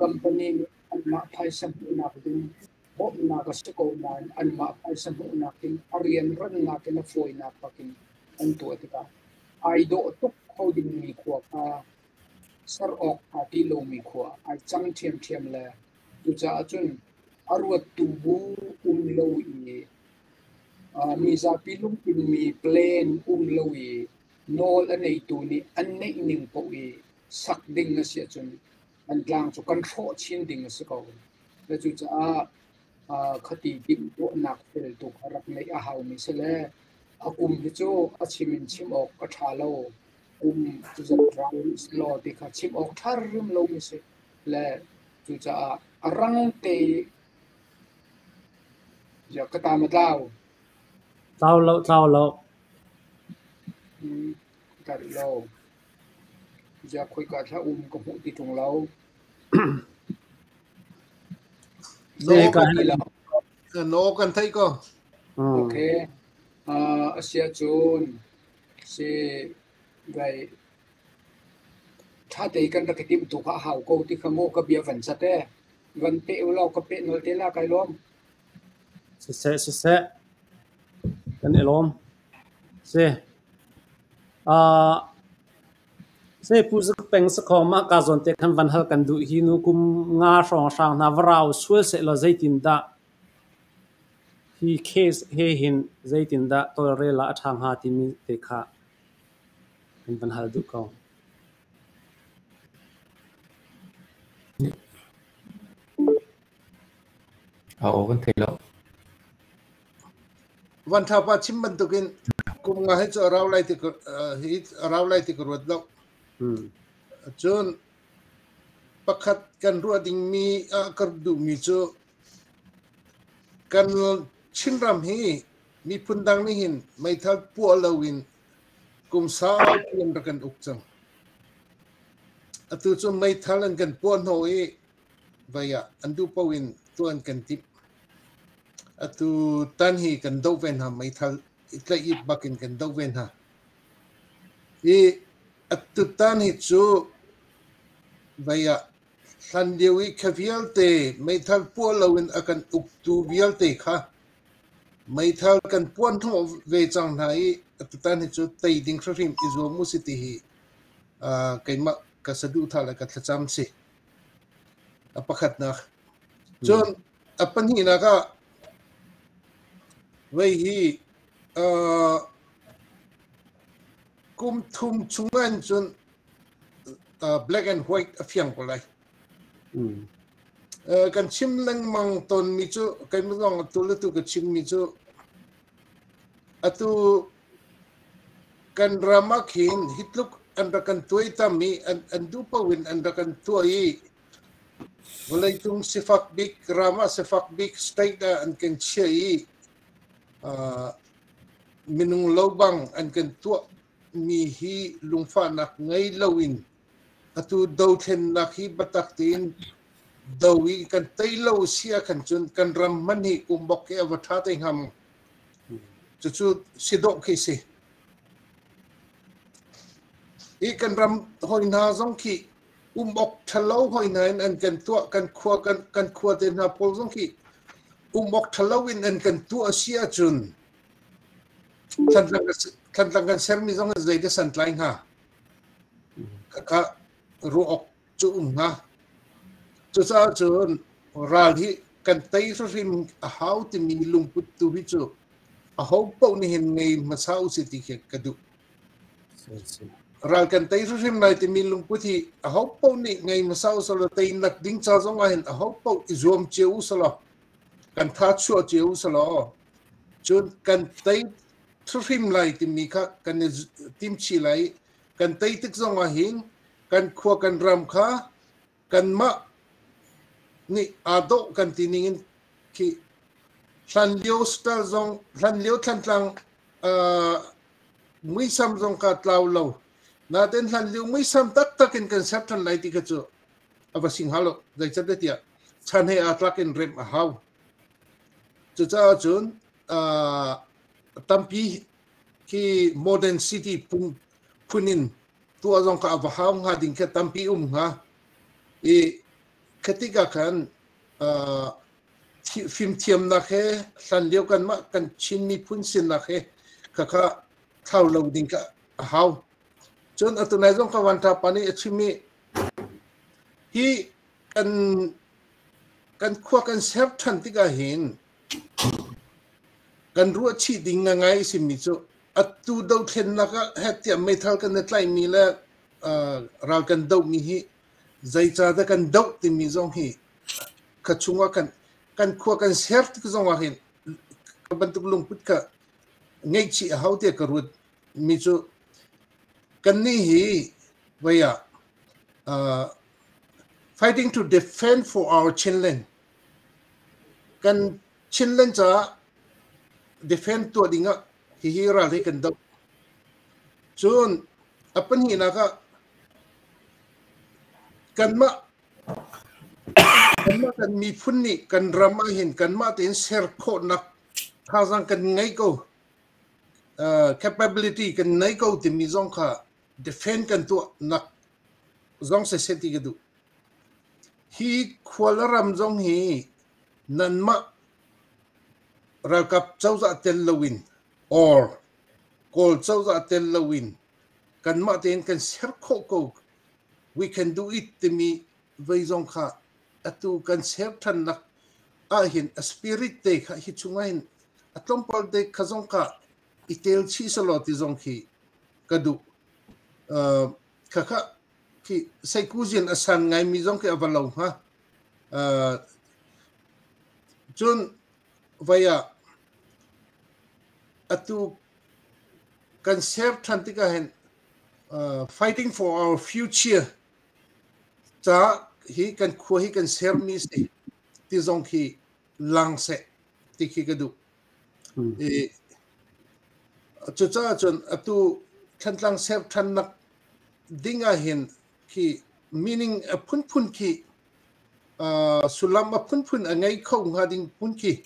C: Company nih anmah phaisa hmuhnak ding bawmhnak a si ko nain anmah phaisa hmuhnak in a rianrannak in a fawinak bakin an tuah tikah ai dawh tuk kho dingmi khua kha ser awk aa ti lomi khua ai cang ṭhiamṭhiam le cucaah cun a ruattu bu um lo i mizapi lungpinmi plan um lo i nawl a neitu nih an neih ning paoh i sak ding a si ahcun an tlang cu kan hrawh chin ding a si ko. Cucaah khati timhtuahnak fel tuk a rak neih a haumi si le a kum hi cu a chim in chim awk a ṭha lo. Kum cuzat rau rih sehlaw ti kha chim awk ṭha rim lomi si le cucaah a rang te ka ta ma tlau.
B: Tlau lo, tlau lo.
C: Ka rih lo. Zia khoika thla um ka hmuh ti ṭung lo.
F: No kan theih ko.
C: Okay. A si ahcun si vai ṭha tein kan rak i timh tu kha a hau ko ti kha mu ka bia van cat ee. Van peh u law ka peh nolh te la kai lawm.
B: Siseh siseh kan i lawm. Si. Se Pu Zik Peng sakhawm ah ka zawn te khan van hal kan duh hi nu kum nga hrawng hrang hna va rau sual sehlaw zeitindah hi case he hin zeitindah tawlrel ah a ṭha hnga timi te kha kan van hal duh ko.
D: A aw kan thei lo.
F: Van Tha pa chim bantukin kum nga hi cu a rau lai ti hi a rau lai ti ka ruat lo. Cun pakhat kan ruah dingmi ah ka duhmi cu kan Chinram hi miphun dang nih hin meithal puah loin kum saupi an rak kan uk cang. Atu cu meithal an kan puah hnawh i vai ah an duh paoh in tuah an kan timh. Atu tan hi kan doh ve hna meithal i tlaih i bak in kan doh ve hna. I atu tan hi cu vai ah hlan lio i kha vialte meithal puah loin a kan uktu vialte kha meithal kan puah hnawh ve cang hna i atu tan hi cu tei ding hrimhrim i zuam u si ti hi keimah ka saduhthah le ka thlacam si. A pakhatnak. Cun a pahnihnak ah vei hi kum thum chung ahhin cun black and white a fiang ko lai. Kan chim lengmang tawnmi cu keimah zong atu le tu ka chimmi cu atu kan ram ah khin hi tluk an rak kan tuaitam i an duh paoh in an rak kan tuah i vawleicung sifak bik ram ah sifak bik state ah an kan chiah i minung lo bang an kan tuah mi hi lungfahnak ngei loin atu dothlennak hi biatak tein do i kan tei lo si ahkhan cun kan ram hmanh hi umbok hi a va ṭha te hnga maw? Cucu si dawh khi si. I kan ram hawi hna zong khi um awk ṭhalo hawi hna in an kan tuah kan khua kan khua te hna pawl zong khi um awk ṭhalo in an kan tuah si ahcun Thantlang kan sermi zong zei dah santlai hnga? Khakha ruah awk cu um hnga. Cucaah cun ral hi kan tei hrimhrim a hau timi lungput tu hi cu aho paoh nih hin ngei hmasa usih ti khi ka duh. Ral kan tei hrimhrim lai timi lungput hi aho paoh nih ngei hmasa usih law teinak ding ca zong ah hin aho paoh i zuam cio usih law kan tha chuah cio usih law cun kan tei hrimhrim lai timi kha kan i timchih lai i kan tei tik zong ah hin kan khua kan ram kha kanmah nih aa dawh kan ti ning in khi hlanlio style zong hlanlio Thlantlang muisam zong kha tlau lo nain hlanlio muisam taktak in kan ser ṭhan lai ti kha cu a va sing hnga lo. Zeicahtiah chan he aa tlak in remh a hau. Cucaah cun tampi khi modern city phun in tuah zong kha a va hau hnga ding kha tampi um hnga. I khi tikah khan fimthiamnak he hlanlio kanmah kan Chin miphun sinak he khakha thlau lo ding kha a hau. Cun atu nai zong kha Van Tha pa nih a chim i hi kan khua kan ser ṭhan tikah hin kan ruahchih ding ngangai a simi cu atu dothlennak ah heh tiah meithal kan i tlaihmi le ral kan dohmi hi zeicahdah kan doh timi zong hi kha chungah kan khua kan ser tik zongah hin bantuk lungput kha ngeihchih a hau tiah ka ruat mi cu kannih hi vei ah fighting to defend for our Chinland kan Chinland caah defend tuah ding ah hihi ral hi kan doh. Cun a pahnihnak ah kanmah kanmah kan miphun nih kan ram ah hin kanmah tein ser khawhnak thazaang kan ngei ko, capability kan nei ko timi zong kha defend kan tuahnak zong siseh ti ka duh. Hi khua le ram zong hi nanmah ralkap cozah tel loin or Kawl cozah tel loin kanmah tein kan ser khawh ko, we can do it timi vei zong kha atu kan ser ṭhannak ahhin a spirit te kha hi chungah hin a tlawmpal te kha zong kha i tel chih selaw ti zong khi ka duh. Khakha khi seikuzin a san ngaimi zong khi a va lo hnga. Cun vai ah atu kan ser ṭhan tikah hin fighting for our future ca hi kan khua hi kan sermi si ti zong khi lang seh ti khi ka duh. I cucaah cun atu Thantlang ser ṭhannak ding ah hin khi meaning a phunphun khi sullam a phunphun a ngei kho hnga ding phun khi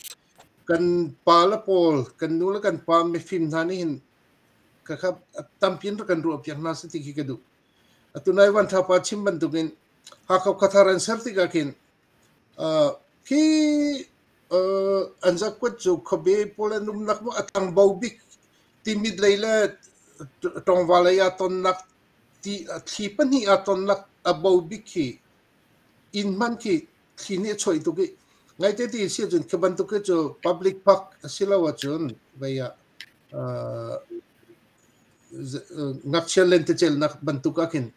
F: kan pa le pawl kan nu le kan pa mifim hna nih hin khakha tampi in rak kan ruah piak hna seh ti khi ka duh. Atu nai Van Tha pa chim bantukin Hakha khuathar an ser tikah khin khi an zakuat cu khuabe pawl an umnak maw a tangbo bik Timit lei le Tawngva lei ah tonnak ti thli pahnih ah tonnak a bo bik khi inn hmanh khi thli nih a chawih tuk i ngaite ti si ahcun khi bantuk khi cu public park a si lo ahcun vei ah ngakchia lentecelnak bantuk ah khin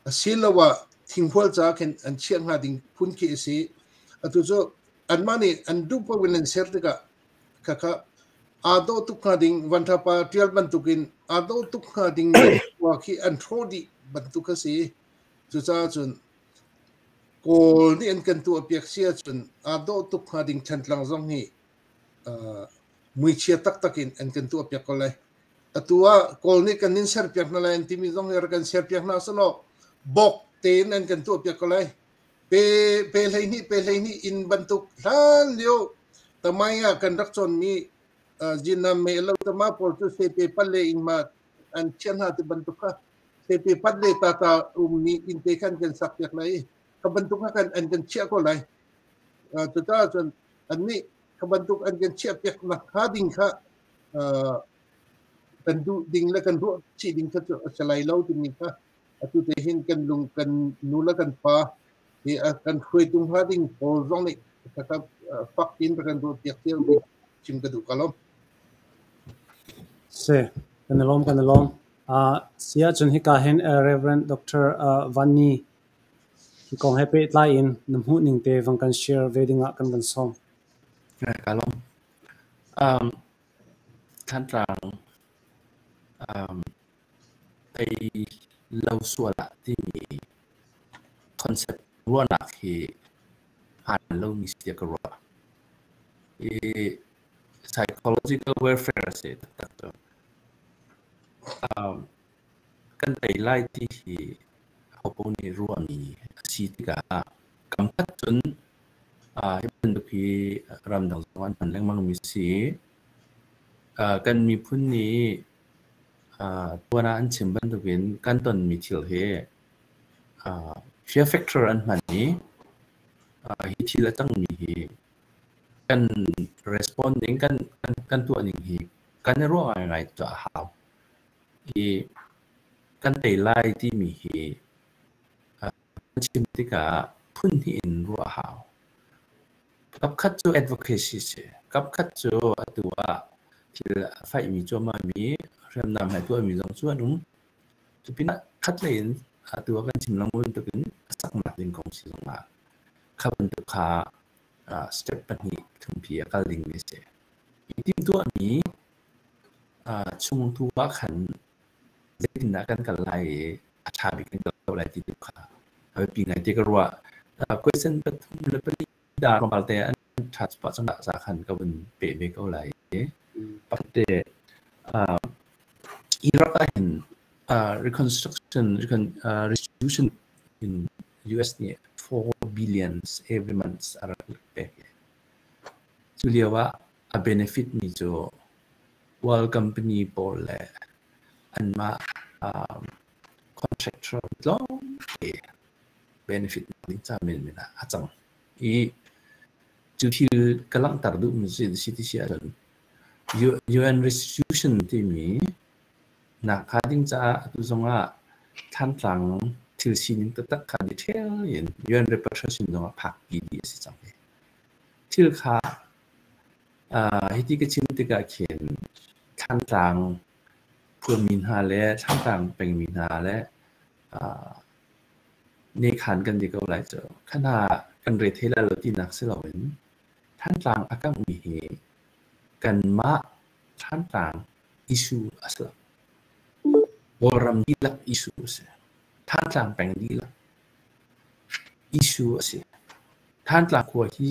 F: asiloah thinghual caah khin an chiah hnga ding phun khi a si. Atu cu anmah nih an duh paoh in an ser tikah khakha aa dawh tuk hnga ding Vanṭha pa ṭial bantukin aa dawh tuk hnga ding khua khi an hrawh dih bantuk a si. Cucaah cun Kawl nih an kan tuahpiak si ahcun aa dawh tuk hnga ding Thantlang zong hi muichia taktak in an kan tuahpiak ko lai. Atu ah Kawl nih kan in serpiak hna lai an timi zong hi rak kan serpiak hna sehlaw bawk tein an kan tuahpiak ko lai. Pe pe 12 pe 12 inn bantuk hlan lio tamai ah kan rak cawnmi Jinam me lo tama pawl cu sepe pal le ing ma an chiah hna ti bantuk kha sepe pat le tata ummi inn te khan kan sak piak lai i kha bantuk kha kan an kan chiah ko lai. Cucaah cun annih kha bantuk an kan chiah piak nak hnga ding kha kan duh ding le kan ruah chih ding kha cu a si lai lo timi kha atu te hin kan lung kan nu le kan pa hi kan hruaitu hnga ding pawl zong nih kha fak in kan ruah piak cio ding chim ka duh ka lawm.
B: Si, kan i lawm, kan i lawm. Si ahcun hika hin Reverend Dr. Vanni hi kong he pehtlai in na hmuh ning te vang kan share ve dingah kan van sawm.
D: Ka lawm. Thantlang tei lo sual ah timi concept ruahnak hi hmaan lomi si tiah ka ruah. I psychological warfare a si taktak cu. Kan tei lai ti hi hopaoh nih ruahmi a si tikah kamkhat cun hi bantuk hi ramdang zong an hman lengmangmi a si i kan miphun nih tuan ah an chim bantukin kan tonmi thil hi fear factor an hman i hi thil a cangmi hi kan respond ning kan tuah ning hi kan i ruah ngaingai cu a hau. Hi kan tei lai timi hi kan chim tikah phun hnih in ruah a hau. Kapkhat cu advocacy si. Kapkhat cu atu ah thil a faihmi cuahmahmi hriamnam he tuahmi zong cu an um. Cupinah khatlei in atu ah kan chim lengmang bantukin a saknak ding kong si zongah kha bantuk kha step pahnih thumpi a kal dingmi a si. Hi timhtuahmi chung tu ah khan zeitindah kan kal lai i a ṭha bik kan kal lai ti tu kha a biapi ngai ti ka ruah. Question pathum le pali dah tlawmpal te an ṭha pah cang za khan ka vun peh ve ko lai. Pakhat te Iraq ah hin reconstruction restitution in US nih 4 billions every month a rak pek. Cu lio ah a benefit mi cu oil company pawl le anmah contractor tlawmte benefit ding ca menmen ah a cang. I cu thil ka langhter duhmi cu si ti si ahcun UN restitution timi nakhnga ding caah atu zongah Thantlang thil sining taktak kha detail in UN repatriation zongah phakpi dih a si cang. Thil kha hiti ka chim tikah khin Thantlang khuami hna le Thlangtlang pengmi hna le nekhan kan ti ko lai cu. Kha hna kan re thei lai lo tinak si loin Thantlang a kanghmi hi kanmah Thantlang issue a si lo. Kawlram dihlak issue a si. Thantlang peng dihlak issue a si. Thantlang khua hi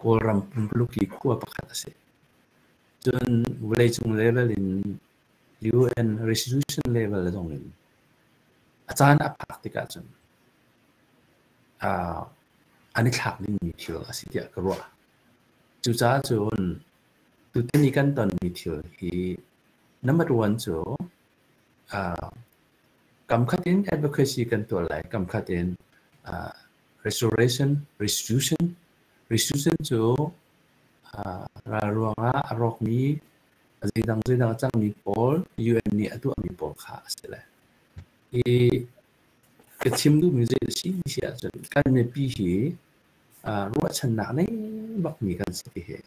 D: Kawlram pumpuluk i khua pakhat a si. Cun vawleicung level in UN resolution level zong in a caan a phak tikah cun an i thlak dingmi thil a si tiah ka ruah. Cucaah cun tutan i kan tonmi thil hi number one cu kamkhat in advocacy kan tuah lai, kamkhat in restoration, restitution, restitution cu ral ruangah a rawkmi zeidang zeidang a cangmi pawl UN nih a tuahmi pawl kha a si lai. I ka chim duhmi zei a si si ahcun kan mipi hi ruahchannak nei bakmi kan si ti hi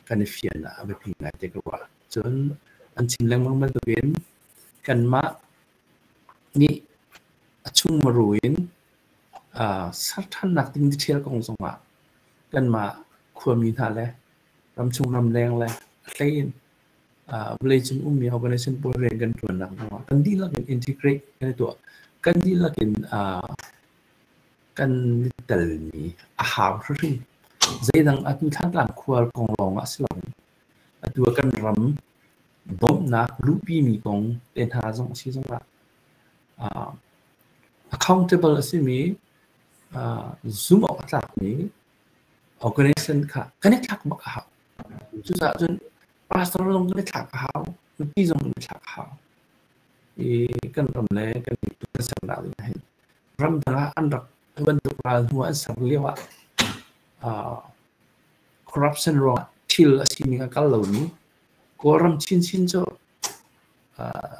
D: kan i fian ah a biapi ngai te ka ruah. Cun an chim lengmang bantukin kanmah nih a chung maru in ser ṭhannak ding detail kong zongah. Kanmah khuami hna le ramchung ramleng le a hlei in vawleicung ummi organization pawl rian kan ṭuannak zongah kan dihlak in integrate kan i tuah. Kan dihlak in kan i telmi a hau hrimhrim. Zeidang atu Thantlang khua kong lawng ah si loin atu ah kan ram bawmhnak luhpimi kong te hna zong a si zongah accountable a simi zumh awk a tlakmi organization kha kan i thlak bak a hau. Cucaah cun pastor zong kan i thlak a hau, mipi zong kan i thlak a hau. I kan ram le kan miphun kan sernak ding ah hin ramdang ah an rak bantuk ral hnu an ser lio ah corruption ruangah thil a sining a kal lomi Kawlram chinchin cu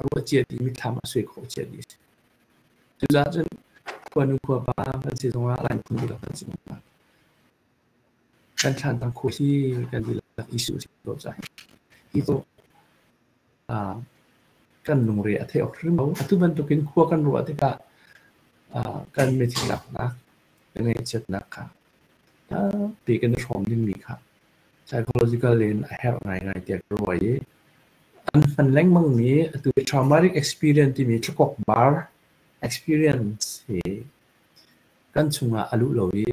D: ruah cia dih mitthlam a suai khawh cia dih a si. Cucaah cun khuanu khuapa kan si zongah Lai phun dihlak kan si zongah kan thlan khua hi kan dihlak issue a si ko caah hi cu kan lungre a theih awk hrim lo. Atu bantukin khua kan ruah tikah kan mitthli laknak, kan ngaihchiatnak kha tampi kan i hrawm dingmi kha psychological in a herh ngaingai tiah ka ruah i an hman lengmangmi atu traumatic experience timi thlakawk bar experience hi kan chungah a luh lo i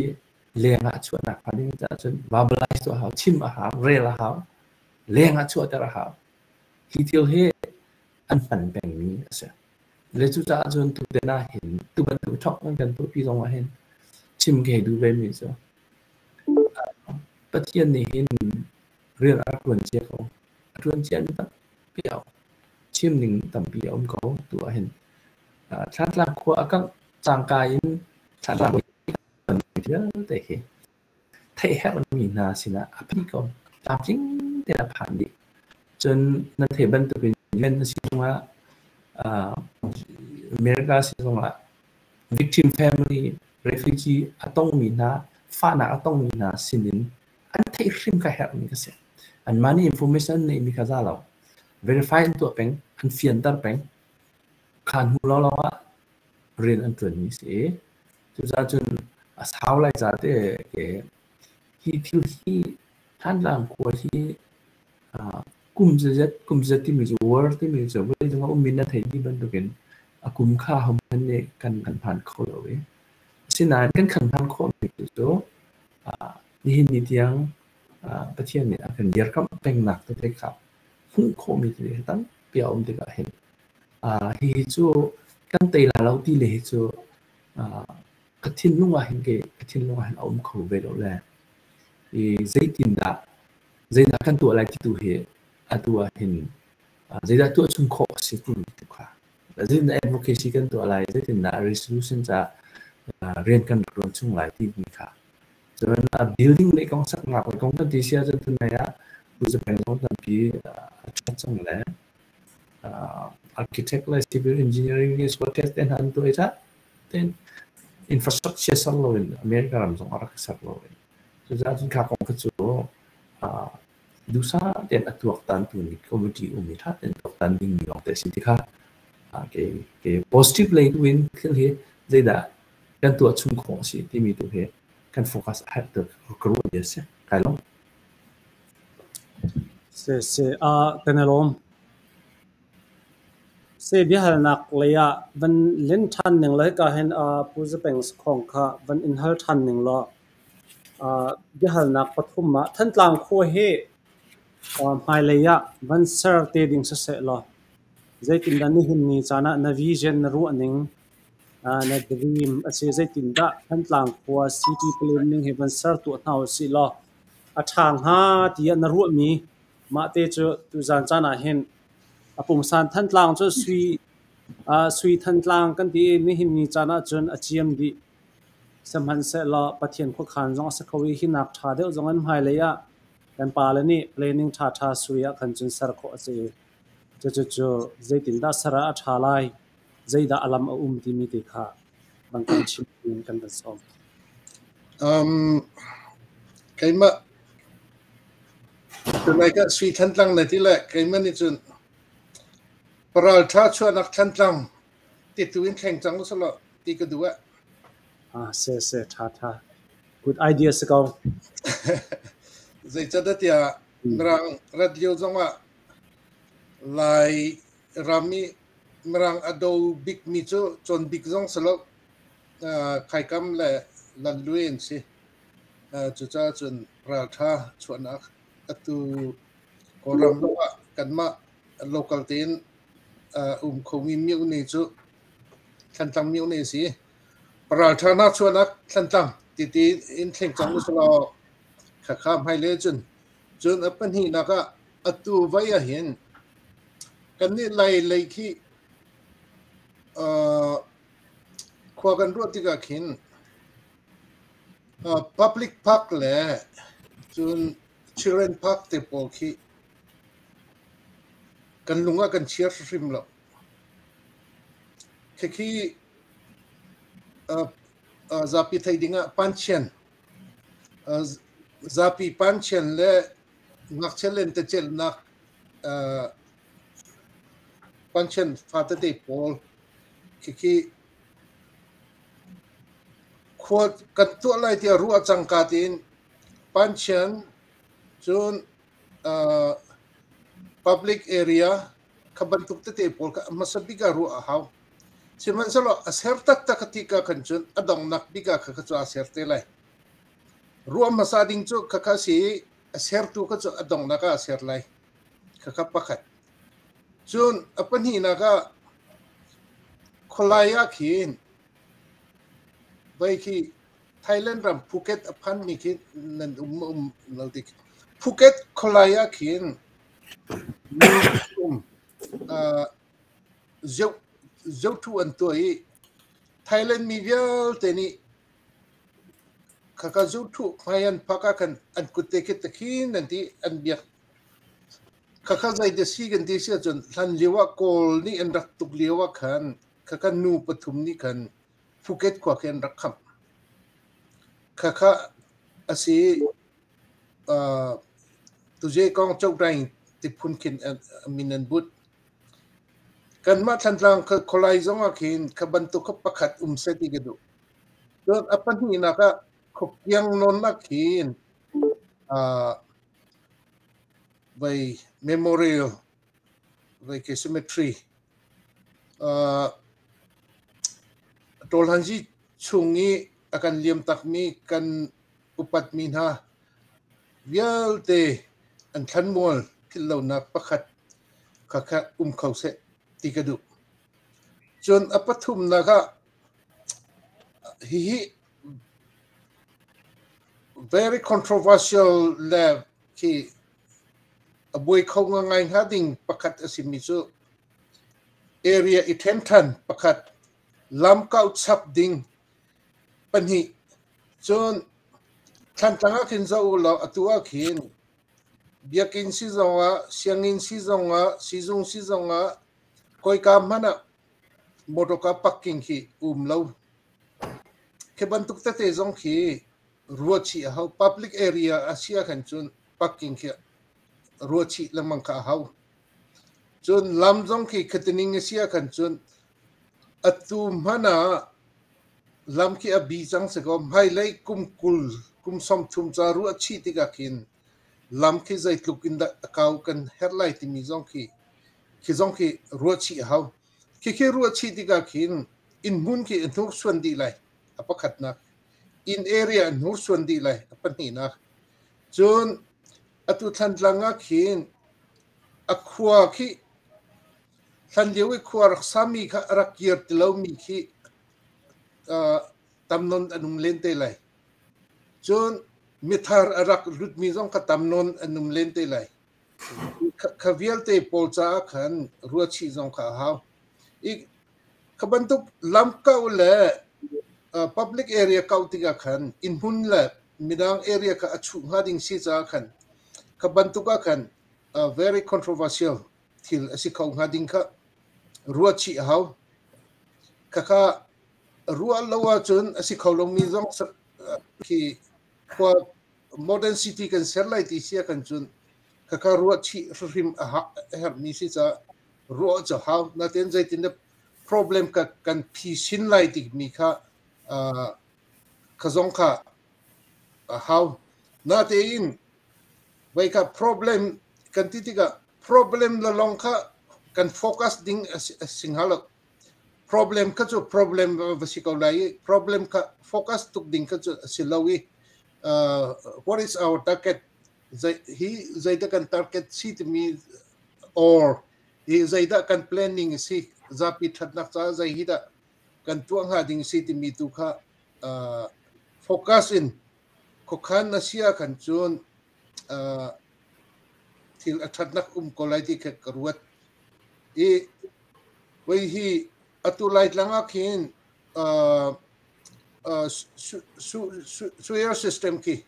D: leng ah chuahnak hnga ding caah cun verbalize tuah a hau, chim a hau, rel a hau, leng ah chuahter a hau. Hi thil hi an hman pengmi a si. Le cucaah cun tutan ah hin tu bantuk thok kan kan tuahpi zong ah hin chim ka hei duh ve mi cu Pathian nih hin rian a rak ṭuan cia ko. A ṭuan cia mi tampi a um. Chim ning tampi a um ko tu ah hin. Thlantlang khua a kangh cangka in Thlantlang vialte hi theih herhmi hna sinah a phi ko. Tlamtling tein a phan dih. Cun na theih bantukin UN a si zongah, America si zongah victim family, refugee a tongmi hna, fahnak a tongmi hna sinin an theih hrim kha herhmi ka si. Anmah nih information an neihmi kha za lo. Verify an tuah peng, an fianter peng. Kha hnu lawnglawng ah rian an ṭuanmi a si i cucaah cun a sau lai ca te ke hi thil hi Thantlang khua hi kum zazet kum zazet timi cu war timi cu vawleicung ah ummi na theih dih bantukin a kum kha ahohmanh nih kan kan phan kho lo i asinain kan kan phan khawhmi cu nihin ni tiang Pathian nih a kan dirkamh pengnak tete kha hmuh khawhmi tete tampi a um tikah hin hihi cu kan tei la lo ti le hi cu ka thinlung ah hin ke ka thinlung ah hin a um kho ve lo le i zeitindah zeidah kan tuah lai ti tu hi atu ah hin zeidah tuah chung khawh a si timi tu kha zeitindah advocacy kan tuah lai, zeitindah resolution ca rian kan rak ṭuan chung lai timi kha. Cun building lei kong, saknak lei kong kan ti si ahcun tunai ah Pu Peng zong tampi a ṭhat cang le architect le civil engineering le test te hna an tuah i cah ten infrastructure ser loin America ram zong a rak ser lo i cucaah cun kha kong kha cu duhsah tein a tuaktan tu nih committee um i ṭha tein tuaktan dingmi lawng te a si ti kha ke ke positive lei tu in thil hi zeidah kan tuah chung khawh a si timi tu hi kan focus a herh tuk ka ruah mi a si. Kai lawm.
B: Se se a kan i lawm. Se biahalnak lei ah van len ṭhan ning law hika hin Pu Zapeng Sakhong kha van in hal ṭhan ning law biahalnak pathum ah Thantlang khua hi hmailei ah van ser te ding siseh law zeitindah nihin ni caan ah na vision na ruah ning, na dream a si, zeitindah Thantlang khua city planning hi van ser tuah hna usih law a ṭha hnga tiah na ruahmi mahte cu tuzaan caan ah hin a pungsan Thantlang cu sui Thantlang kan ti i nihin ni caan ahcun a ciam dih. Sihmanhsehlaw Pathian khuakhan zong a si kho i hinak ṭha deuh zong in hmailei ah kan pale nih planning ṭhaṭha sui ah khan cun ser khawh a si. Cucu zeitindah ser ah a ṭha lai, zeidah a lam a um timi te kha van kan chim in kan van sawm.
F: Keimah tunai ka sui Thantlang na ti le keimah nih cun paral ṭha chuahnak Thantlang ti tu in thleng cang usalaw ti ka duh ah.
B: Ah, se se ṭha ṭha. Good idea si ko.
F: Zeicahtiah tiah Mirang rat lio zongah Lai ram i Mirang a do bikmi cu Con Bik zong si lo, Khaikam le Lan Luai an si. Cucaah cun ralṭha chuahnak atu Kawlram zongah kanmah local tein um khomi myohne cu Thlantlang myohne a si. Ralṭha nak chuahnak Thlantlang titi in thleng cang usih law khakha hmailei cun cun a pahnihnak ah atu vai ahhin kannih Lai lei khi khua kan ruah tikah khin public park le cun children park te pawl khi kan lung ah kan chia hrimhrim lo. Khikhi zapi thei ding ah panchian zapi panchian le ngakchia lentecelhnak panchian fatete pawl khikhi khua kan tuah lai tiah ruah cangka tein panchian cun public area kha bantuk tete pawl kha a hmasa bik ah ruah a hau. Sihmanhsehlaw a ser taktak a ti ka khan cun a donghnak bik ah kha cu aa ser te lai. Ruah hmasa ding cu khakha si i a sertu kha cu a donghnak ah a ser lai. Khakha pakhat. Cun a pahnihnak ah khualai ah khin voi khi Thailand ram Phuket a phanmi khi nan um um lo tik. Phuket khualai ah khin um zohthu an tuah i Thailand mi vialte nih khaka zohthu hmai an phak ah khan an kutte khi takhin an ti an biak. Khakha zei te si kan ti si ahcun hlan lio ah Kawl nih an rak tuk lio ah khan khakha nu pathum nih khan Phuket khua khi an rak khamh. Khakha a si tuje kong Chohtaing ti phun khin min an but. Kanmah Thantlang khualai zong ah khin kha bantuk kha pakhat um seh ti ka duh. Cun a pahnihnak ah khuapiang nawn ah khin vai memorial vai ke cemetery Tawlhanzi chung i a kan liam takmi kan upatmi hna vialte an thlanmual philh lonak pakhat kha um kho seh ti ka duh. Cun a pathumnak ah hihi very controversial le khi a buai kho ngai hnga ding pakhat a simi cu area i ṭhen ṭhan pakhat, lam kauh chap ding pahnih, cun Thlantlang ah khin zoh u law atu ah khin biakinn si zongah, sianginn si zongah, sizung si zongah, khoika hmanh ah motorka parking khi um lo. Khi bantuk tete zong khi ruah chih a hau. Public area a si ahkhan cun parking khi ruah chih lengmang kha a hau. Cun lam zong khi khatining a si ahkhan cun atu hmanh ah lam khi a bi cang si kaw hmailei kum 20 kum 30 ca ruah chih tikah khin lam khi zeitluk in dah a kau kan herh lai timi zong khi khi zong khi ruah chih a hau. Khikhi ruah chih tikah khin inn hmun khi a hnursuan dih lai a pakhatnak. Inn area a hnursuan dih lai a pahnihnak. Cun atu Thlantlang ah khin a khua khi hlanlio i khua rak sami kha a rak kir ti lomi khi tam nawn an um len te lai. Cun mithar a rak lutmi zong kha tam nawn an um len te lai. Kha vialte pawl caah khan ruahchih zong kha a hau. I kha bantuk lam kauh le public area kauh tikah khan innhmun le midang area kha a chuh hnga ding si caah khan kha bantuk ah khan very controversial thil a si kho hnga ding kha ruahchih a hau. Khakha ruah lo ahcun a si kho lomi zong khi khua modern city kan ser lai ti si ahkhan cun khakha ruahchih hrimhrim a herhmi si caah ruah cu hau. Natin zeitin dah problem ka kan phisin lai timi kha kha zong kha a hau. Natein voi kha problem kan ti tikah problem la long kha kan focus ding a si hnga lo. Problem kha cu problem va si ko lai i problem kha focus tuk ding kha cu a si lo i what is our target? Hi zeidah kan target si timi or hi zeidah kan planning si, zapi ṭhatnak caah zei hi dah kan tuah hnga ding si timi tu kha focus in khuakhan na si ahkhan cun thil a ṭhatnak um ko lai ti kha ka ruat. I voi hi atu Laitlang ah khin sewer system khi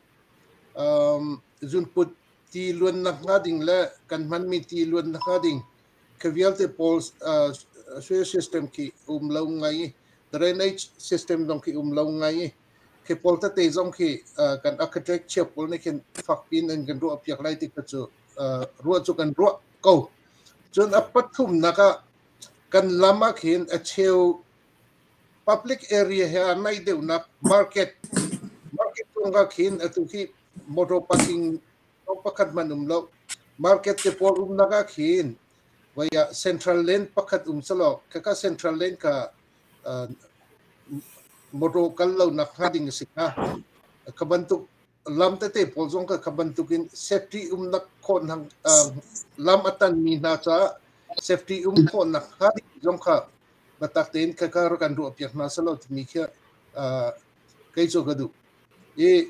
F: zunput ti luannak hnga ding le kan hmanmi ti luannak hnga ding khi vialte pawl sewer system khi um lo ngai i drainage system zong khi um lo ngai i khi pawl tete zong khi kan architecture pawl nih khin fakpi in an kan ruah piak lai ti kha cu ruah cu kan ruah ko. Cun a pathumnak ah kan lam ah khin a cheu public area he a naih deuhnak market market chung ah khin atu khi motor parking pakhat hmanh um lo. Market te pawl umnak ah khin voi ah central lane pakhat um selaw khaka central lane kha motor kal lo nak hnga ding a si hnga. Kha bantuk lam tete pawl zong kha kha bantukin safety umnak khawh lam a tanmi hna caah safety um khawhnak hnga ding zong kha biatak tein khaka rak kan ruah piak hna selaw timi khi kei cu ka duh. I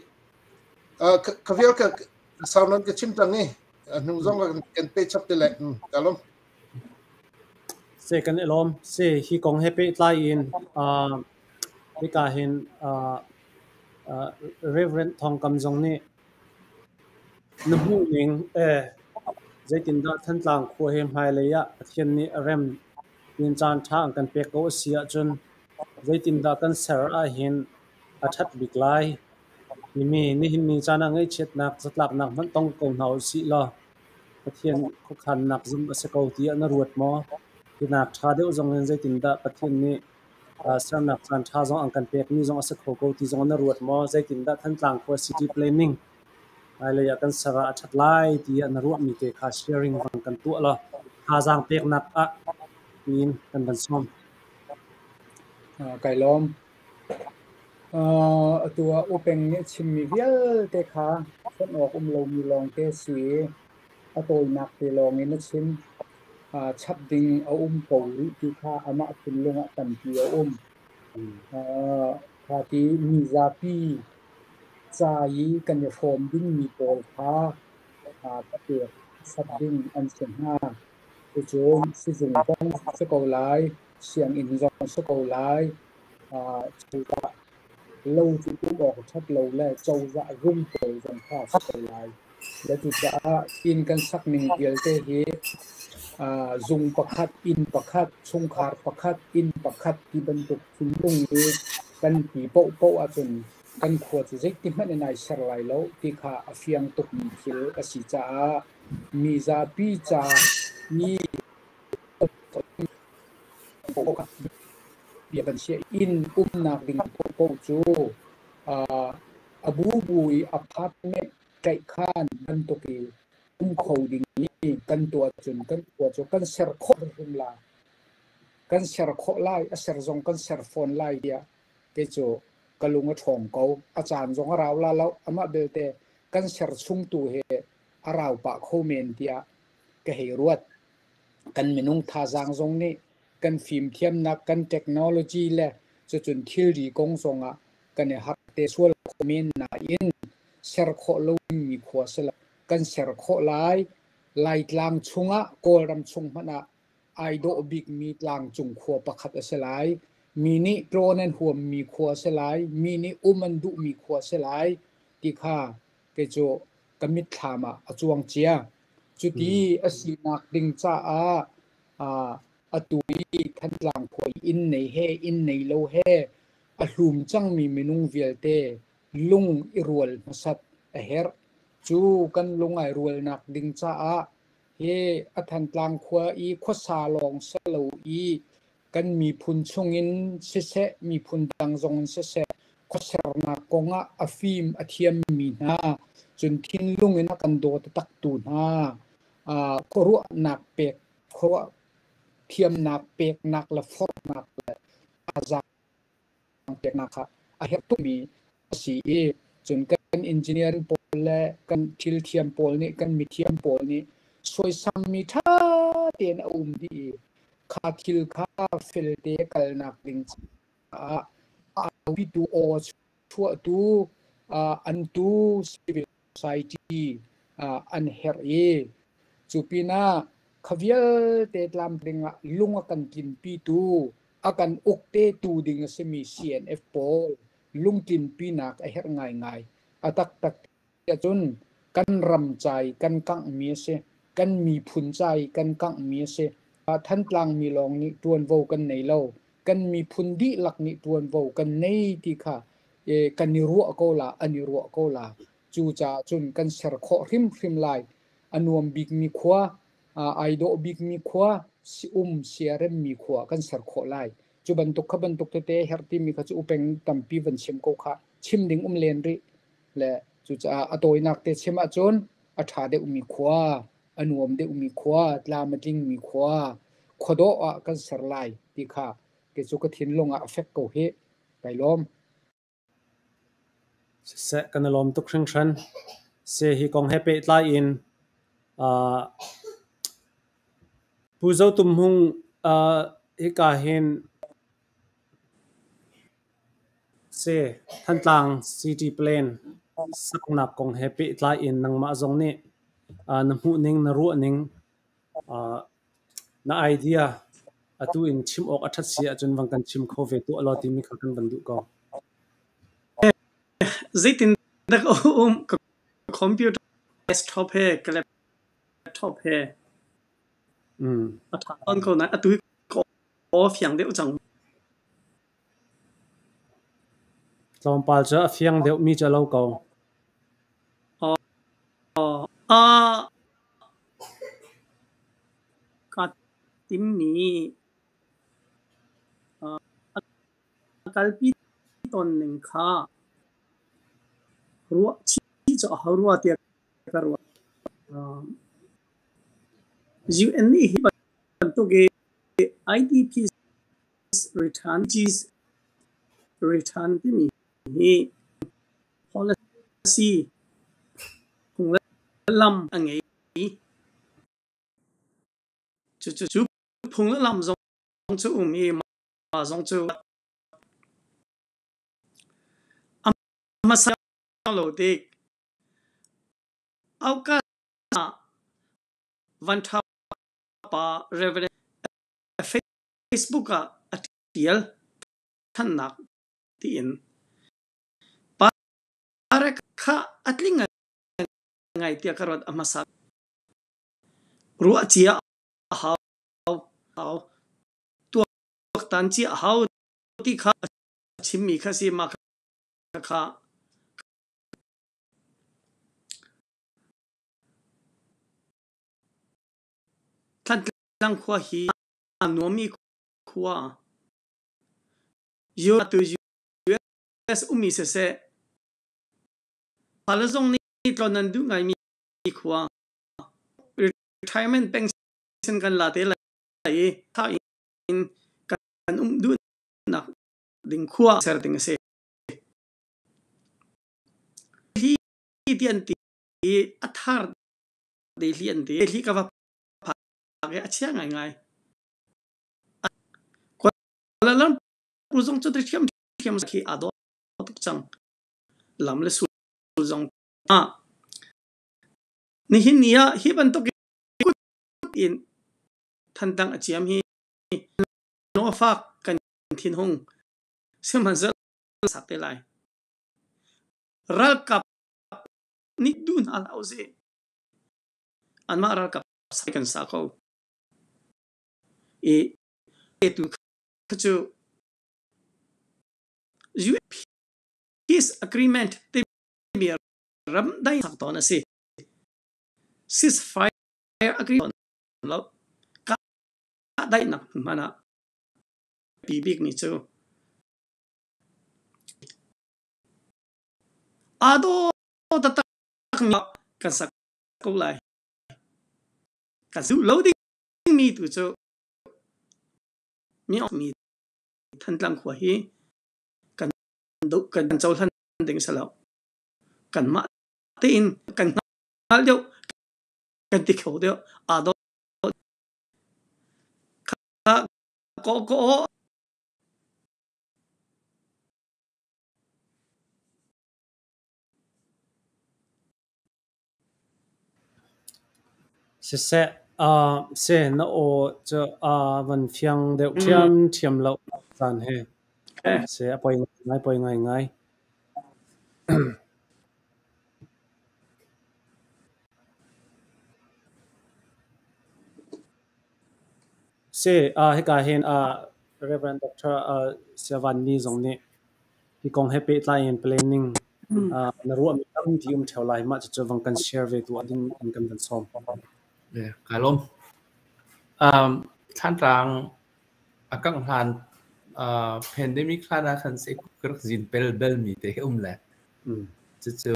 F: ka vial ka sau nan ka chim tang i hnu zong kan pe chap te le ka lawm.
B: Se kan i lawm. Se hi kong he pehtlai in hika hin Reverend Thawng Kam zong nih na hmuhning zeitindah Thantlang khua hi hmailei ah Pathian nih a rem tiin caan ṭha an kan pek ko a si ahcun zeitindah kan ser ahhin a ṭhat bik lai timi nihin ni caan ah ngaihchiatnak zatlaknak hmanh tong ko hna usih law Pathian khuakhannak zumh a si ko tiah na ruat maw? Hinak ṭha deuh zong in zeitindah Pathian nih sernak caan ṭha zong an kan pekmi zong a si kho ko ti zong na ruat maw? Zeitindah Thantlang khua city planning hmailei ah kan ser ah a ṭhat lai tiah na ruahmi te kha sharing van kan tuah law thazaang peknak ah tiin kan van sawm.
C: Kai lawm. Atu ah U Peng nih a chimmi vialte kha fonh awk um lomi lawngte a si i a tawinak te lawngin a chim. Chap ding a um ko rih ti kha amah thinlung ah tampi a um. Kha ti mizapi ca i kan i hrawm dingmi pawl kha ka pek sat ding an si hnga. Cucun sizung kong si ko lai, sianginn zong si ko lai, cozah lo cu um awk a ṭhat lo le cozah rum pawl zong kha a si ko lai. Le cucaah inn kan sak ning vialte hi zung pakhat, inn pakhat, chungkhar pakhat, inn pakhat ti bantuk thinlung i kan ti paohpaoh ahcun kan khua cu zeiti hmanh in ai ser lai lo ti kha a fiang tukmi thil a si caah mizapi ca i bia kan chiah. Inn umnak ding paohpaoh cu a bubu i apartment tlaihkhan bantuk i um kho ding i kan tuah cun kan khua cu kan ser khawh hrim lai. Kan ser khawh lai, a ser zong kan ser fawn lai tiah kei cu ka lung a ṭhawng ko. A caan zong a rau la lo. Amah belte kan ser chung tu hi a rau pah kho men tiah ka hei ruat. Kan minung thazaang zong nih kan fimthiamnak, kan technology le cucun thilri kong zongah kan i harh te sual kho men nain ser khawh lomi khua si lo. Kan ser khawh lai. Laitlang chungah, Kawlram chung hmanh ah ai dawh bikmi tlangcung khua pakhat a si lai. Mi nih tlawn an huammi khua a si lai. Mi nih um an duhmi khua a si lai ti kha kei cu ka mitthlam ah a cuang cia. Cuti a sinak ding caah atu i Thantlang khua i inn nei he inn nei lo he a hlum cangmi minung vialte lung i rual hmasat a herh. Cu kan lung ai rualnak ding caah hi a Thantlang khua i khuasa lawng si lo i kan miphun chungin siseh, miphun dang zong in siseh, khuasernak kongah a fim a thiammi hna. Cun thinlung in a kan daw taktak tu hna khuaruahnak pek khuaruah thiamnak peknak le forhnak le thazaang peknak kha a herh tukmi a si i cun kan engineering pawl le kan thil thiam pawl nih kan mithiam pawl nih suaisammi ṭha tein a um dih i kha thil kha felte kalnak ding caah a aupitu aw chuahtu an tu civil society an herh i cu pinah kha vialte tlamtling ah lung a kan tlinpitu a kan uktetu ding a simi CNF pawl lungtlinpinak a herh ngaingai. A taktak tiah cun kan ram ca i kan kanghmi a si. Kan miphun ca i kan kanghmi a si. Thantlang mi lawng nih ṭuanvo kan nei lo. Kan miphun dihlak nih ṭuanvo kan nei ti kha kan i ruah ko la, an i ruah ko la. Cucaah cun kan ser khawh hrimhrim lai. A nuam bikmi khua, ai dawh bikmi khua, si um siaremmi khua kan ser khawh lai. Cu bantuk kha bantuk tete herh timi kha cu upeng tampi van chim ko kha chim ding um len rih. Le cucaah a tawinak te chim ahcun a ṭha deuhmi khua, a nuam deuhmi khua, tlam a tlingmi khua, khuadawh ah kan ser lai ti kha kei cu ka thinlung ah a fek ko hih. Kai lawm.
B: Siseh, kan i lawm tuk hringhran. Se hi kong he pehtlai in Pu Zo Tum Hmung hika hin se Thantlang City Plan saknak kong he pehtlai in nangmah zong nih na hmuhning, na ruahning, na idea atu in chim awk a ṭhat si ahcun van kan chim kho ve tuah law timi kha kan van duh ko.
E: Zeitin dah ka um? Ka computer desktop he ka laptop he a ṭha tawn ko nain atu hi ka aw fiang deuh cang.
B: Tlawmpal cu a fiang deuhmi cu a lo ko.
E: Kaa timmi a kalpi tawn ning kha ruah chih cu a hau rua tiah ka ruah. UN nih hi bantuk i IDP returnees return timi hi policy phung le lam a ngei. Cucu phung le lam zong cu um i mah zong cu a hmasa lo tik auka van ṭha pa Reverend Facebook ah a ṭial thannak tiin Parek kha a tling ngai tiah ka ruat a hmasa. Ruah cia a hau, hau tuaktan cia a hau ti kha a chimmi kha si mah kha Thantlang khua hi a nuammi khua. Atu US ummi siseh, fale zong nih tlawn an duh ngaimi khua. Retirement pension kan la te lai i tha in kan um duhnak ding khua ser ding a si. Hi ti an ti i a thar dehli an ti. Dehli ka va phak i a chia ngaingai. Kuala Lumpur zong cu ṭhiamṭhiam khi aa dawh tuk cang. Lam le sul zong ah nihin ni ah hi bantuk kut in Thantlang a ciam hi lung a fak kan thinhung sihmanhsehlaw sak te lai. Ralkap nih duh hna hlah usih. Anmah ralkap sai kan sa ko. I tu kha cu UN Peace Agreement timi ram dai sak tawn a si. Ceasefire agreement lo. Ka daihnak hman ah pi bik mi cu aa daw taktak Kan sak ko lai. Ka duh lo dingmi tu cu mi Thantlang khua hi kan duh kan cohlan ding si lo. Kanmah tein kan hngalh deuh, kan ti kho deuh. Aa dawh. Kha ko ko.
B: Siseh, seh na aw cu van fiang deuh ṭhiamṭhiam lo caan he. Seh a poi ngai poi ngaingai. Seh, hika hin Reverend Dr. Siavan Ni zong nih hi kong he pehtlai in planning na ruahmi tampi um ṭheo lai. Mah cucu vang kan share ve tu ding in kan van sawm.
D: Ka lawm. Thlantlang a kangh hlan pandemic hlan ah khan se ka rak zin pel bel mi te um le. Cucu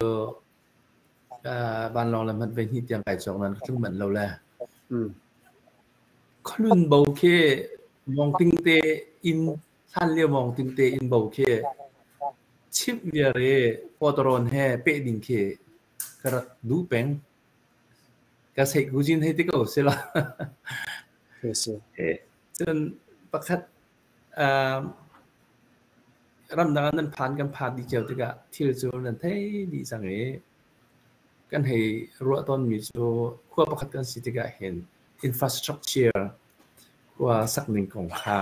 D: vanlawng le hmanh voi hnih tiang kai cawk nan ka tlung manh lo le. Khualun bo khi mawngting te inn hlan lio mawngting te inn bo khi chimh viar i pawtarawn he peh ding khi ka rak duh peng. Ka seihkuzin hei ti ko sila. Cun pakhat ramdang ah nan phan kan phan dih cio tikah thil cu nan thei dih cang i kan hei ruah tawnmi cu khua pakhat kan si tikah hin infrastructure khua sakning kong kha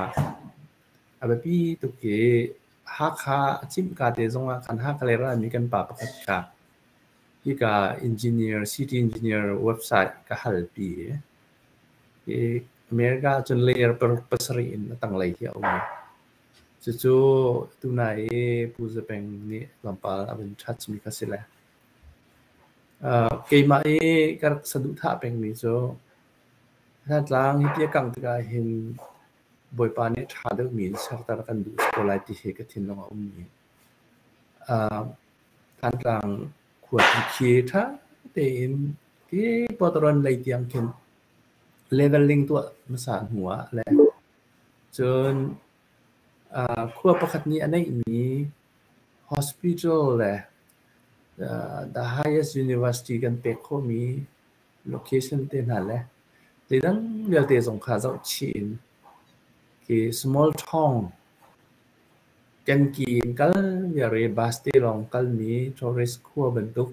D: a biapi tuk i Hakha a cimhka te zongah khan Hakha lei rami kan pa pakhat kha hika engineer, city engineer website ka halpi i America ahcun layer pasarih in a tanglei hi a um. Cucu tunai i Pu Za Peng nih tlawmpal a vun touch mi kha si le. Keimah i ka rak saduhthah pengmi cu Tlang hiti a kangh tikah hin Bawipa nih ṭha deuhmi in serter kan duh ko lai ti hi ka thinlung a ummi. Thantlang khuapi khi ṭha tein khi Pawtaron lei tiang khin leveling tuah hmasa hnu ah le cun khua pakhat nih a neihmi hospital le the highest university kan pek khawhmi location te hna le zeidang vialte zong kha zohchih in khi small town kan ki in kal viar i bus te lawng kalmi tourist khua bantuk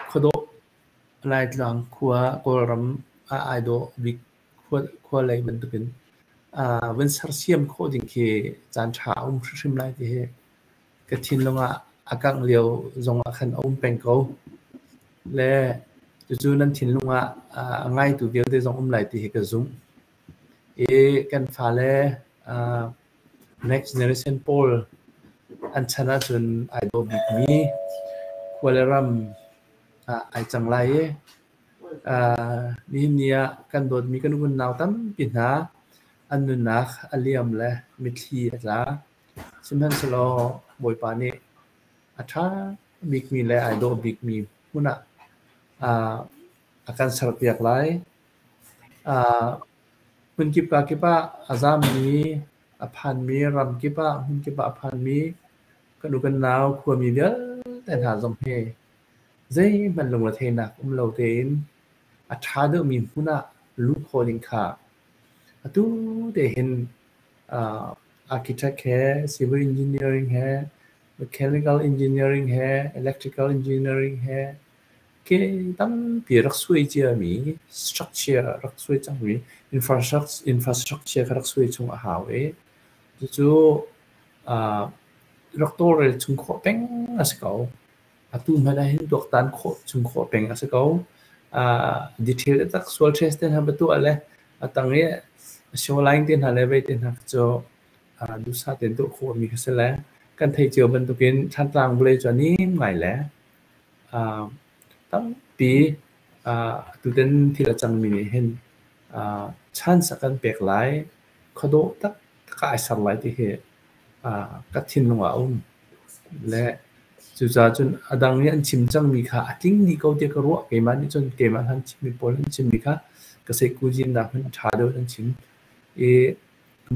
D: khuadawh Laitlang khua Kawlram ah ai dawh bik khua lei bantukin van sersiam khawh ding khi caan ṭha a um hrimhrim lai ti hi ka thinlung ah a kangh lio zong ah khan a um peng ko. Le cucu nan thinlung ah a ngaitu vialte zong um lai ti hi ka zumh. I kan fale next generation pawl an chan ahcun ai dawh bikmi khua le ram ah ai cang lai i nihin ni ah kan dawtmi kan unau tampi hna an nunnak a liam le mitthli a tla. Sihmanhsehlaw Bawipa nih a ṭha bikmi le ai dawh bikmi hmun ah a kan serpiak lai. Hmunkip kakip ah a zammi, a phanmi, ramkip ah hmunkip ah a phanmi kan u kan nau khuami vialte hna zong hi zeihmanh lungretheihnak um lo tein a ṭha deuhmi hmun ah luh khawh ding kha atu te hin architect he, civil engineering he, mechanical engineering he, electrical engineering he, ke tampi rak suai ciami structure rak suai cangmi infrastructure kha rak suai chung a hau i cucu rak tawlrel chung khawh peng a si ko. Atu hmanh ah hin tuaktan khawh chung khawh peng a si ko. Detail tak sual test te hna va tuah le a tang i shoreline te hna le vei te hna cu duhsah tein tuah khawhmi kha si le kan theih cio bantukin Thantlang vawlei cu a nim ngai le tampi tutan thil a cangmi nih hin chance a kan pek lai, khuadawh taktak ah ai ser lai ti hi ka thinlung ah a um. Le Cucaah cun a dang nih an chim cangmi kha a tling dih ko tiah ka ruah. Keimah nih cun keimah an chimmi pawl an chimmi kha ka seihkuzi nak hmanh ṭha deuh in an chim. I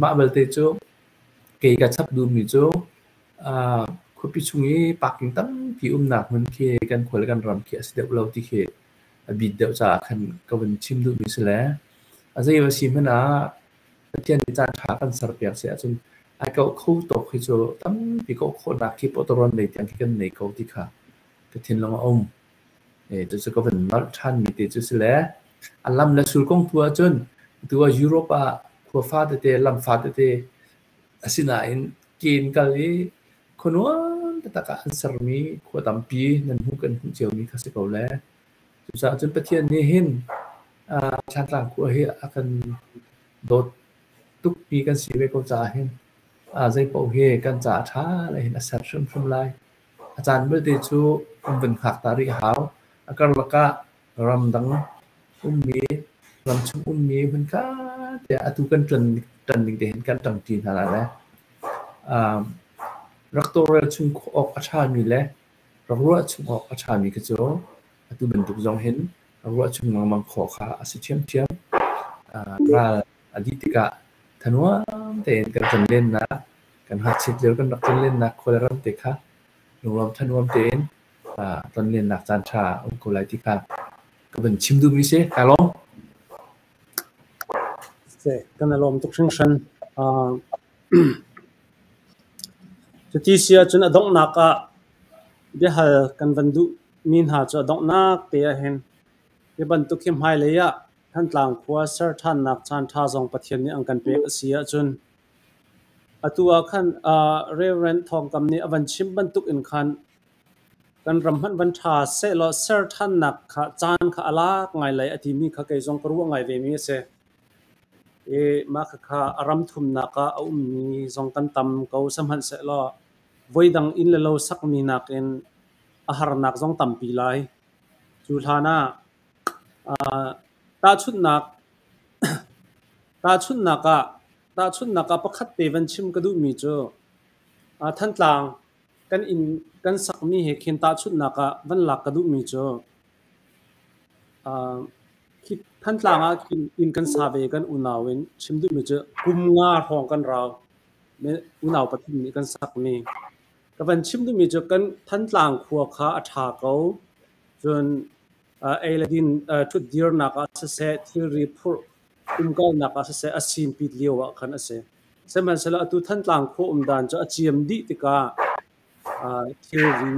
D: mah belte cu kei ka chap duhmi cu khuapi chung i parking tampi umnak hmun khi kan khua le kan ram khi a si deuh lo ti khi a bit deuh caah khan ka vun chim duhmi si le a zei va si hmanh ah Pathian nih caan ṭha kan serpiak si ahcun ai koh kho tawk hi cu tampi koh khawhnak khi pawtawrawn lei tiang khi kan nei ko ti kha ka thinlung a um. Cucu ka van nolh ṭhanmi te cu si le a lam le sul kong tu ahcun atu ah Europe ah khua fa tete lam fa tete asinain ke in kal i khua nuam taktak ah an sermi khua tampi nan hmuh kan hmuh ciomi kha si ko le. Cucaah cun Pathian nih hin Thlantlang khua hi a kan dawt tukmi kan si ve ko caah hin zeipaoh hi kan caah ṭha tein a ser hrimhrim lai. A caan belte cu kan vun hngak ta rih a hau. A karlak ah ramdang ummi, ramchung ummi hmunkhat te ah atu kan ṭan ning te hin kan ṭangṭi hna lai le rak tawlrel chung khawh awk a ṭhami le rak ruah chung awk a ṭhami kha cu atu bantuk zong hin ruah chung lengmang khawh kha a si ṭhiamṭhiam. Ral a dih tikah thanuam tein kan tonlennak, kan ngakchiat lio kan rak tonlennak khua le ram te kha lunglawm thanuam tein tonlennak caan ṭha a um ko lai ti kha ka van chim duhmi si. Kaa lawm.
B: Kan i lawm tuk hringhran. Cuti si ahcun a donghnak ah biahal kan van duhmi hna cu a donghnak te ahhin hi bantuk hi hmailei ah Thantlang khua ser ṭhannak caanṭha zong Pathian nih an kan pek a si ahcun atu ah khan Reverend Thawng Kam nih a van chim bantuk in khan kan ram hmanh van ṭha sehlaw ser ṭhannak kha caan kha a lak ngai lai a timi kha kei zong ka ruah ngai vemi a si. I mah khakha a ram thumnak ah a ummi zong kan tam ko. Sihmanhsehlaw voidang inn le lo sakmi nakin a harnak zong tampi lai. Cu hlan ah tahchunhnak tahchunhnak ah pakhat te van chim ka duhmi cu Thantlang kan inn kan sakmi he khin tahchunhnak ah van lak ka duhmi cu Thantlang ah khin inn kan sa ve kan unau in chim duhmi cu kum nga hrawng kan rau. Unau pathum nih kan sakmi. Ka van chim duhmi cu kan Thantlang khua kha a ṭha ko. Cun ei le din ṭhutdirnak ah siseh, thilri phurh umkalnak ah siseh a sinpit lio ah khan a si. Sihmanhsehlaw atu Thantlang khua um dan cu a ciam dih tikah thilri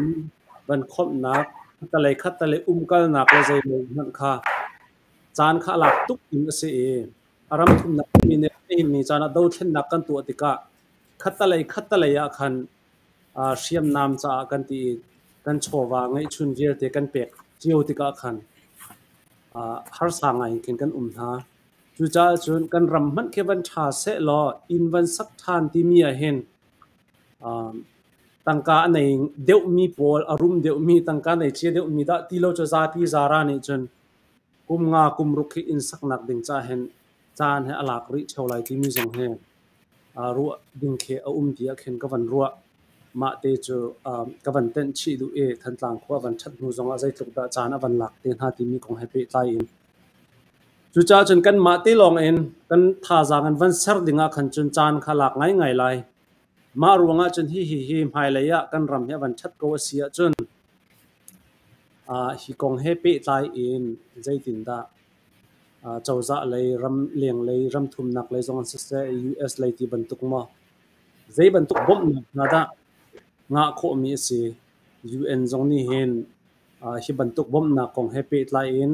B: van khawmhnak, khattelei khattelei umkalnak le zeimaw hmanh kha caan kha a lak tuk ding a si i a ram thumnak mi nih nihin ni caan ah dothlennak kan tuah tikah khattelei khattelei ah khan hriamnam caah kan ti i kan chawva ngeihchun vialte kan pek cio tikah khan harsa ngai in khin kan um hna. Cucaah cun kan ram hmanh khi van ṭha sehlaw inn van sak ṭhan timi ah hin tangka a nei deuhmi pawl, a rum deuhmi, tangka nei cia deuhmi dah ti lo cu zapi zara nih cun kum nga kum ruk hi inn saknak ding caah hin caan he a lak rih ṭheo lai timi zong hi ruah ding khi a um ti ah khin ka van ruah. Mah te cu ka van tenh chih duh i Thantlang khua van ṭhat hnu zongah zeitluk dah caan a van lak te hna timi kong he pehtlai in. Cucaah cun kanmah te lawng in kan thazaang in van ser ding ah khan cun caan kha lak ngaingai lai. Mah ruangah cun hihi hi hmailei ah kan ram hi a van ṭhat ko a si ahcun hi kong he pehtlai in zeitindah cozah lei, ram leng lei, ram thumnak lei zong an siseh, US lei ti bantuk maw zei bantuk bawmhnak hna dah ngah khawhmi a si. UN zong nih hin hi bantuk bawmhnak kong he pehtlai in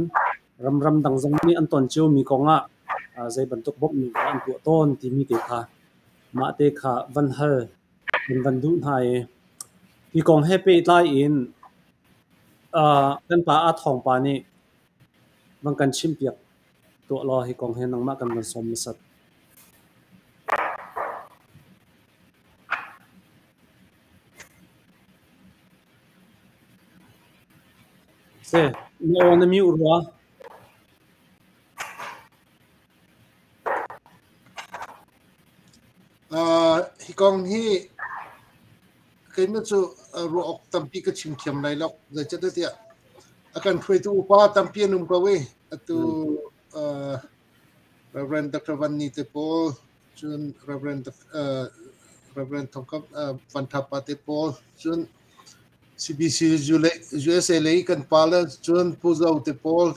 B: ramram dang zong nih an ton ciomi kong ah zei bantuk bawmhnak dah an tuah tawn timi te kha mah te kha van hal kan van duh hna i hi kong he pehtlai in kan pa Aa Thawng pa nih van kan chimpiak tuah law hi kong he nangmah kan van sawm hmasat. Si, na aw na mute rua.
F: Hi kong hi Keimah cu ruah awk tampi ka chim thiam lai lo. Zeicahtiah a kan hruaitu upa tampi an um ko i atu Reverend Dr. Van Ni te pawl, cun Reverend Thongkap Van Thapa te pawl, cun CBC USA lei kan pa le cun Pu Zo te pawl,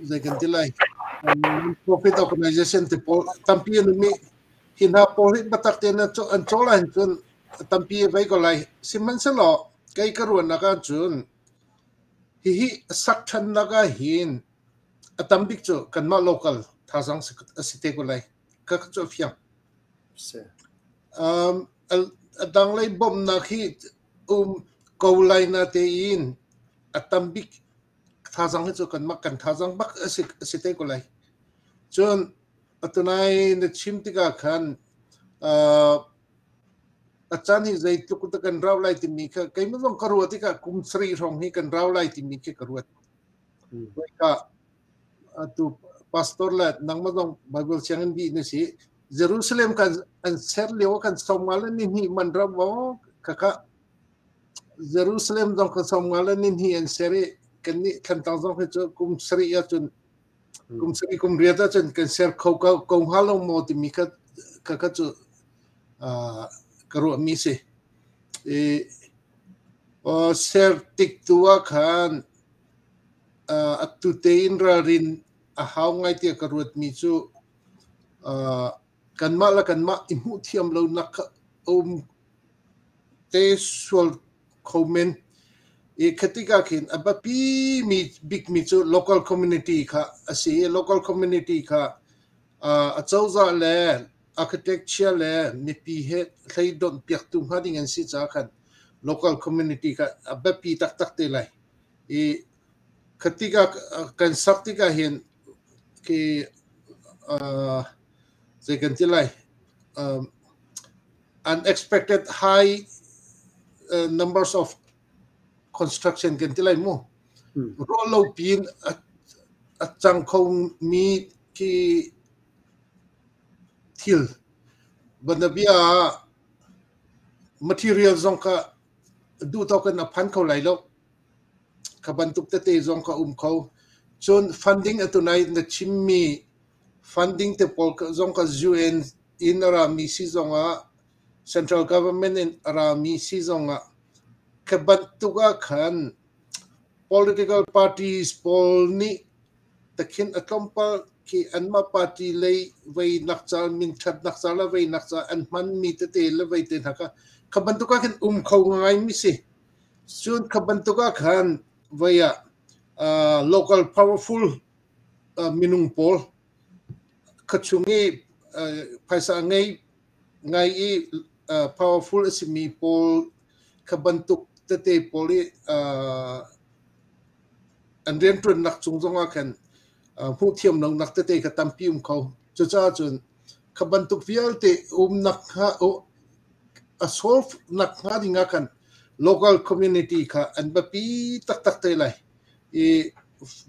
F: zei kan ti lai, non-profit organization te pawl tampi an um i hi hna pawl hi biatak tein an cawl ahhin cun tampi a vei ko lai. Sihmanhsehlaw kei ka ruahnak ahcun hihi sak ṭhannak ahhin a tam bik cu kanmah local thazaang a si te ko lai. Ka cu a fiang. A danglei bawmhnak hi um ko lai na tein a tam bik thazaang hi cu kanmah kan thazaang bak a si te ko lai. Cun atunai na chim tikah khan a caan hi zeitluk dah kan rau lai timi kha keimah zong ka ruah tikah kum sarih hrawng hi kan rau lai timi khi ka ruat. Ka atu pastor le nangmah zong Bible sianginn dih na si. Jerusalem kan an ser lio kan som ngal ni hnih man ram mo kaka Jerusalem zong kan som ngal ni hnih an ser i kan nih Thlantlang zong hi cu kum sarih ahcun kum sarih kum riat ahcun kan ser kho ko ko hnga lo maw timi kha kha cu ka ruahmi si. I ser tik tu ah khan atu tein ralrin a hau ngai tiah ka ruatmi cu kanmah le kanmah i hmuh thiam lonak kha um te sual kho men. I khatik ah khin a biapi mi bikmi cu local community kha a si i local community kha a cozah le architecture le mipi he hleidonh piaktu hnga ding an si caah khan local community kha a biapi taktak te lai. I khatik ah kan sak tikah hin khi zei kan ti lai, unexpected high numbers of construction kan ti lai mu, ruah lo piin a cang kho mi khi thil banabia material zong kha duh tawk in a phan kho lai lo. Kha bantuk tete zong kha um kho. Cun funding atu nai na chimmi funding te pawl zong kha UN in a rami si zongah, central government in a rami si zongah, kha bantuk ah khan political parties pawl nih takhin a tlawmpal khi anmah party lei vei nak ca, min ṭhat nak ca le vei nak ca an hmanmi tete le vei te hna kha kha bantuk ah khin um kho ngai mi si. Cun kha bantuk ah khan vei ah local powerful minung pawl kha chung i phaisa ngei ngai i powerful a simi pawl kha bantuk tete pawl i an rianṭuannak cung zongah khan hmuh thiam lonak tete kha tampi um kho. Cucaah cun kha bantuk vialte umnak kha a solve nak hnga ding ah khan local community kha an biapi taktak te lai. I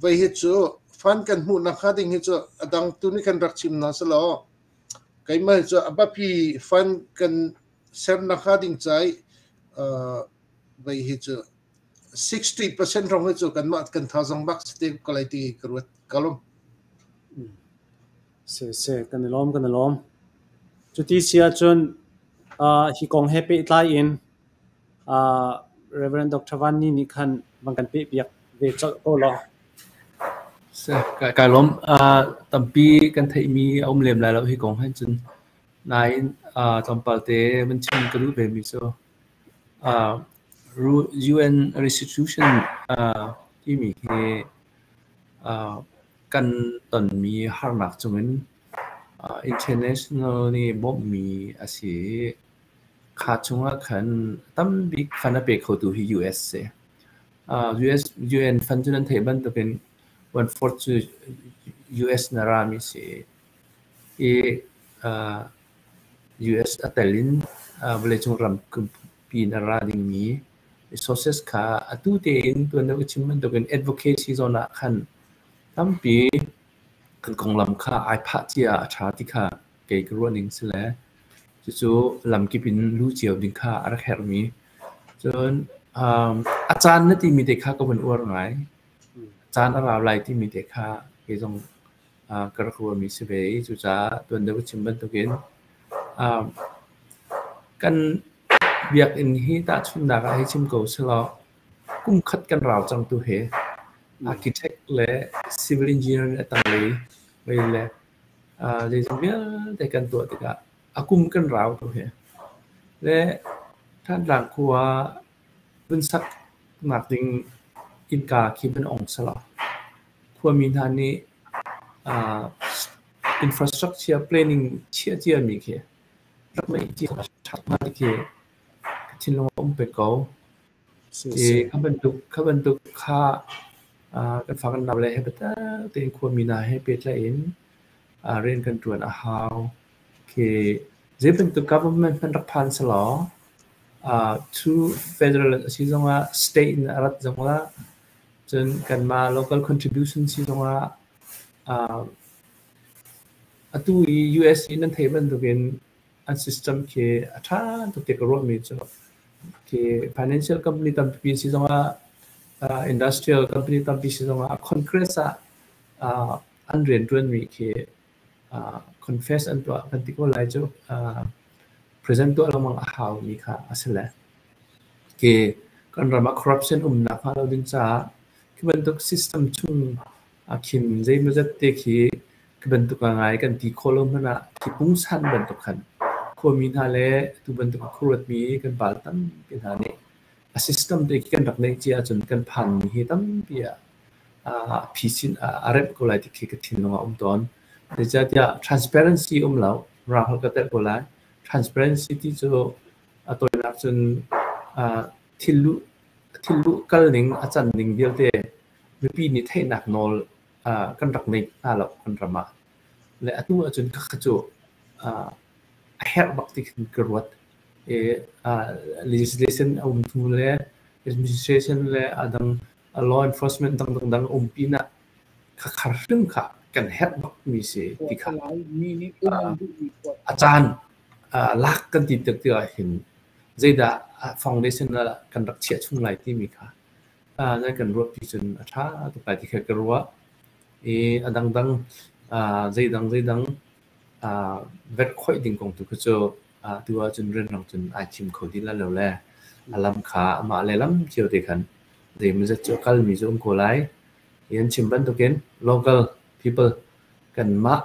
F: vei hi cu fund kan hmuh nak hnga ding hi cu a dang tu nih kan rak chim hna selaw keimah hi cu a biapi fund kan ser nak hnga ding ca i vei hi cu 60% rong hi cu kanmah kan thazang bak si te ko lai ti ka ruat. Ka lawm.
B: Se se kan i lawm, kan i lawm. Cuti si ahcun hi kong he pehtlai in Reverend Dr. Van Ni nih khan van kan pehpiak ve colh ko law.
D: Se kai lawm. Tampi kan theihmi a um lem lai lo hi kong hin cun. Nain tlawmpal te van chim ka duh ve mi cu UN restitution timi hi kan tonmi harnak cungin international nih bawmhmi a si i kha chungah khan tambik fund a pe khotu hi US si. US UN fund cu nan theih bantukin one fourth cu US na rami si i US a tel in vawleicung ram pi in a ra dingmi resources kha atu tein tuan deuh ka chim bantukin advocacy zawn ah khan tampi kan konglam kha ai phah cia a ṭha ti kha kei ka ruah ning si le. Cucu lamkip in luh cio ding kha a rak herhmi. Cun a caan na timi te kha ka vun uar ngai. Caan a rau lai timi te kha kei zong ka rak ruahmi si ve i cucaah tuan deuh ka chim bantukin kan biakinn hi tahchunhnak ah hei chim ko sehlaw kum khat kan rau cang tu hi architect le civil engineer a tanglei mei le zeizong vialte kan tuah tikah a kum kan rau tu hi. Le Thantlang khua vun saknak ding innka khi van ong selaw khuami hna nih infrastructure planning chiah ciami khi rak neih cia a ṭhat hnga ti khi ka thinlung ah a um peng ko. Kha bantuk kha kan fa kan nau le he biatak tein khuami hna he pehtlaih in rian kan ṭuan a hau. Khi zei bantuk government hmanh rak phan selaw through federal a si zongah state in a rat zongah cun kanmah local contribution si zongah atu i US i nan theih bantukin an system khi a ṭha tuk ti ka ruahmi cu khi financial company tampi si zongah industrial company tampi si zongah Congress ah an rianṭuanmi khi confess an tuah kan ti ko lai cu, present tuah lengmang a haumi kha a si le. Khi kan ram ah corruption umnak hnga lo ding caah khi bantuk system chung ah khin zeimawzat te khi khi bantuk ah ngai kan ti khawh lo hmanh ah khi pungsan bantuk khan khuami hna le atu bantuk a khuaruatmi kan pal tampi hna nih a system te khi kan rak neih cia ahcun kan phanmi hi tampi ah phisin a remh ko lai ti khi ka thinlung ah um tawn. Zeicahtiah transparency um lo, rang holh ka telh ko lai. Transparency ti cu a tawinak cun thil luh kal ning a can ning vialte mipi nih theihnak nawl kan rak nei hna lo kan ram ah. Le atu ahcun khakha cu a herh bak ti khin ka ruat. Legislation a um hnu le administration le a dang law enforcement dangdang um pinah khakhar hrim kha kan herh bakmi si ti kha a caan lak kan ti tik tikah hin zeidah foundation kan rak chiah chung lai timi kha nan kan ruah pi cun a ṭha tuk lai ti kha ka ruah i a dangdang zeidang zeidang vet khoih ding kong tu kha cu tu ahcun rianrang cun ai thim kho ti lai lo le a lam kha amah le lam cio te khan zeimawzat cu a kalmi cu um ko lai. Hi an chim bantukin local people kanmah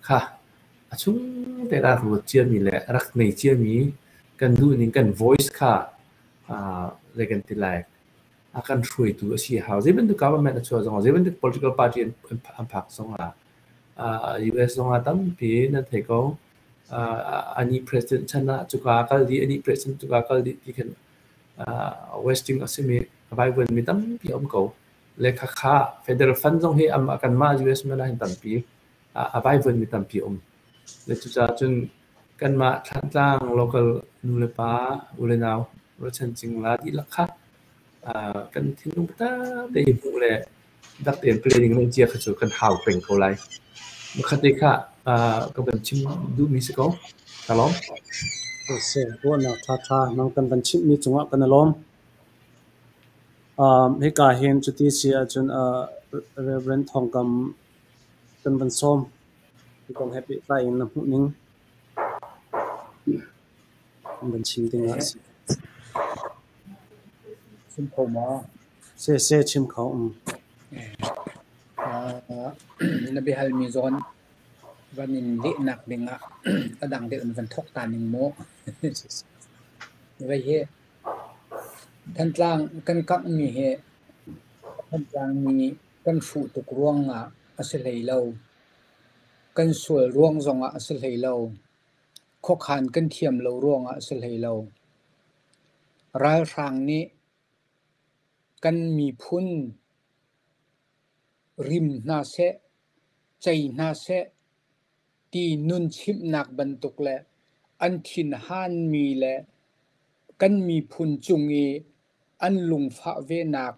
D: kha a chung te rak ruat ciami le rak nei ciami kan duhning kan voice kha zei kan ti lai a kan hruaitu a si hau. Zei bantuk government a chuah zongah, zei bantuk political party an phak zongah US zongah tampi nan thei ko. Ani president chan ah cuka kal dih, ani president cuka kal dih ti khin wasting a simi vaivuanmi tampi a um ko. Le khakha federal fund zong hi kanmah US man ah hin tampi a vaivuanmi tampi a um. Le cucaah cun kanmah Thlantlang local nu le pa u le nau ruahchan cingla dihlak kha kan thinlung biatak tein hmuh le dak tein planning le cia kha cu kan hau peng ko lai. Makhat te kha ka van chim duhmi si ko. Ka lawm.
B: Se ruahnak ṭhaṭha nang kan van chimhmi cungah kan i lawm. Hika hin cuti si ahcun Reverend Thawng Kam kan van sawm. Hi kong he pehtlai in na hmuhning kan van chim ding ah a si.
C: Chim kho maw?
B: Seh chim kho.
C: Na biahalmi zawn van in lehnak dingah a dang deuh in van thawk ta ning maw? Vei hi Thantlang kan kanghmi hi Thantlang mi kan hruh tuk ruangah a si hlei lo. Kan sual ruang zongah a si hlei lo. Khuakhan kan thiam lo ruangah a si hlei lo. Ralhrang nih kan miphun rim hna seh, cei hna seh ti nunchimhnak bantuk le an thinhanmi le kan miphun cung i an lungfah venak,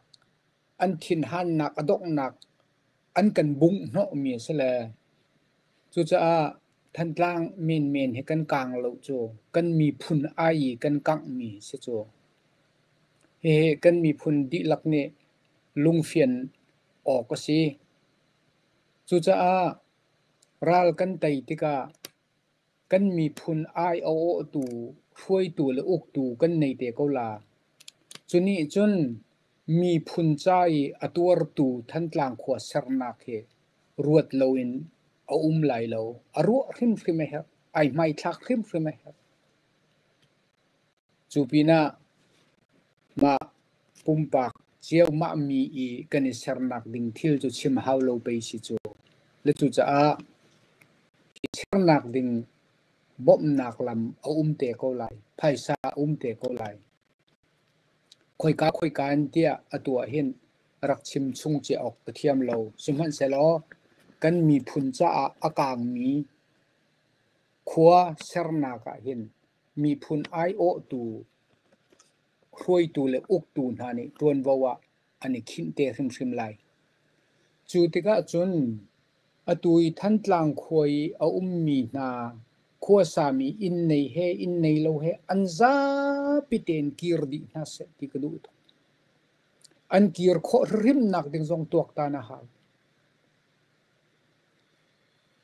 C: an thinhannak a donghnak an kan bungh hnawhmi a si le. Cucaah Thantlang menmen hi kan kang lo cu. Kan miphun ai i kan kanghmi si cu. Hihi kan miphun dihlak nih lungfian awk a si. Cucaah ral kan tei tikah kan miphun ai a awhtu, hruaitu le uktu kan nei te ko la. Cu nih cun miphun ca i a tuartu Thantlang khua sernak hi ruat loin a um lai lo. A ruah hrimhrim a herh. Ai hmaithlak hrimhrim a herh. Cu pinah mah pumpak cio mah mi i kan i sernak ding thil cu chim hau lo pei si cu. Le cucaah hi sernak ding bawmhnak lam a um te ko lai. Phaisa a um te ko lai. Khoika khoika in tiah atu ah hin rak chim chung cia awk ka thiam lo. Sihmanhsehlaw kan miphun caah a kaangmi khua sernak ah hin miphun aiawhtu hruaitu le uktu hna nih ṭuanvo ah an i khinh te hrimhrim lai. Cu tikah cun atu i Thantlang khua i a ummi hna khuasami inn nei he inn nei lo he an zapi tein kir dih hna seh ti ka duh tuk. An kir khawh hrimhrimnak ding zong tuaktan a hau.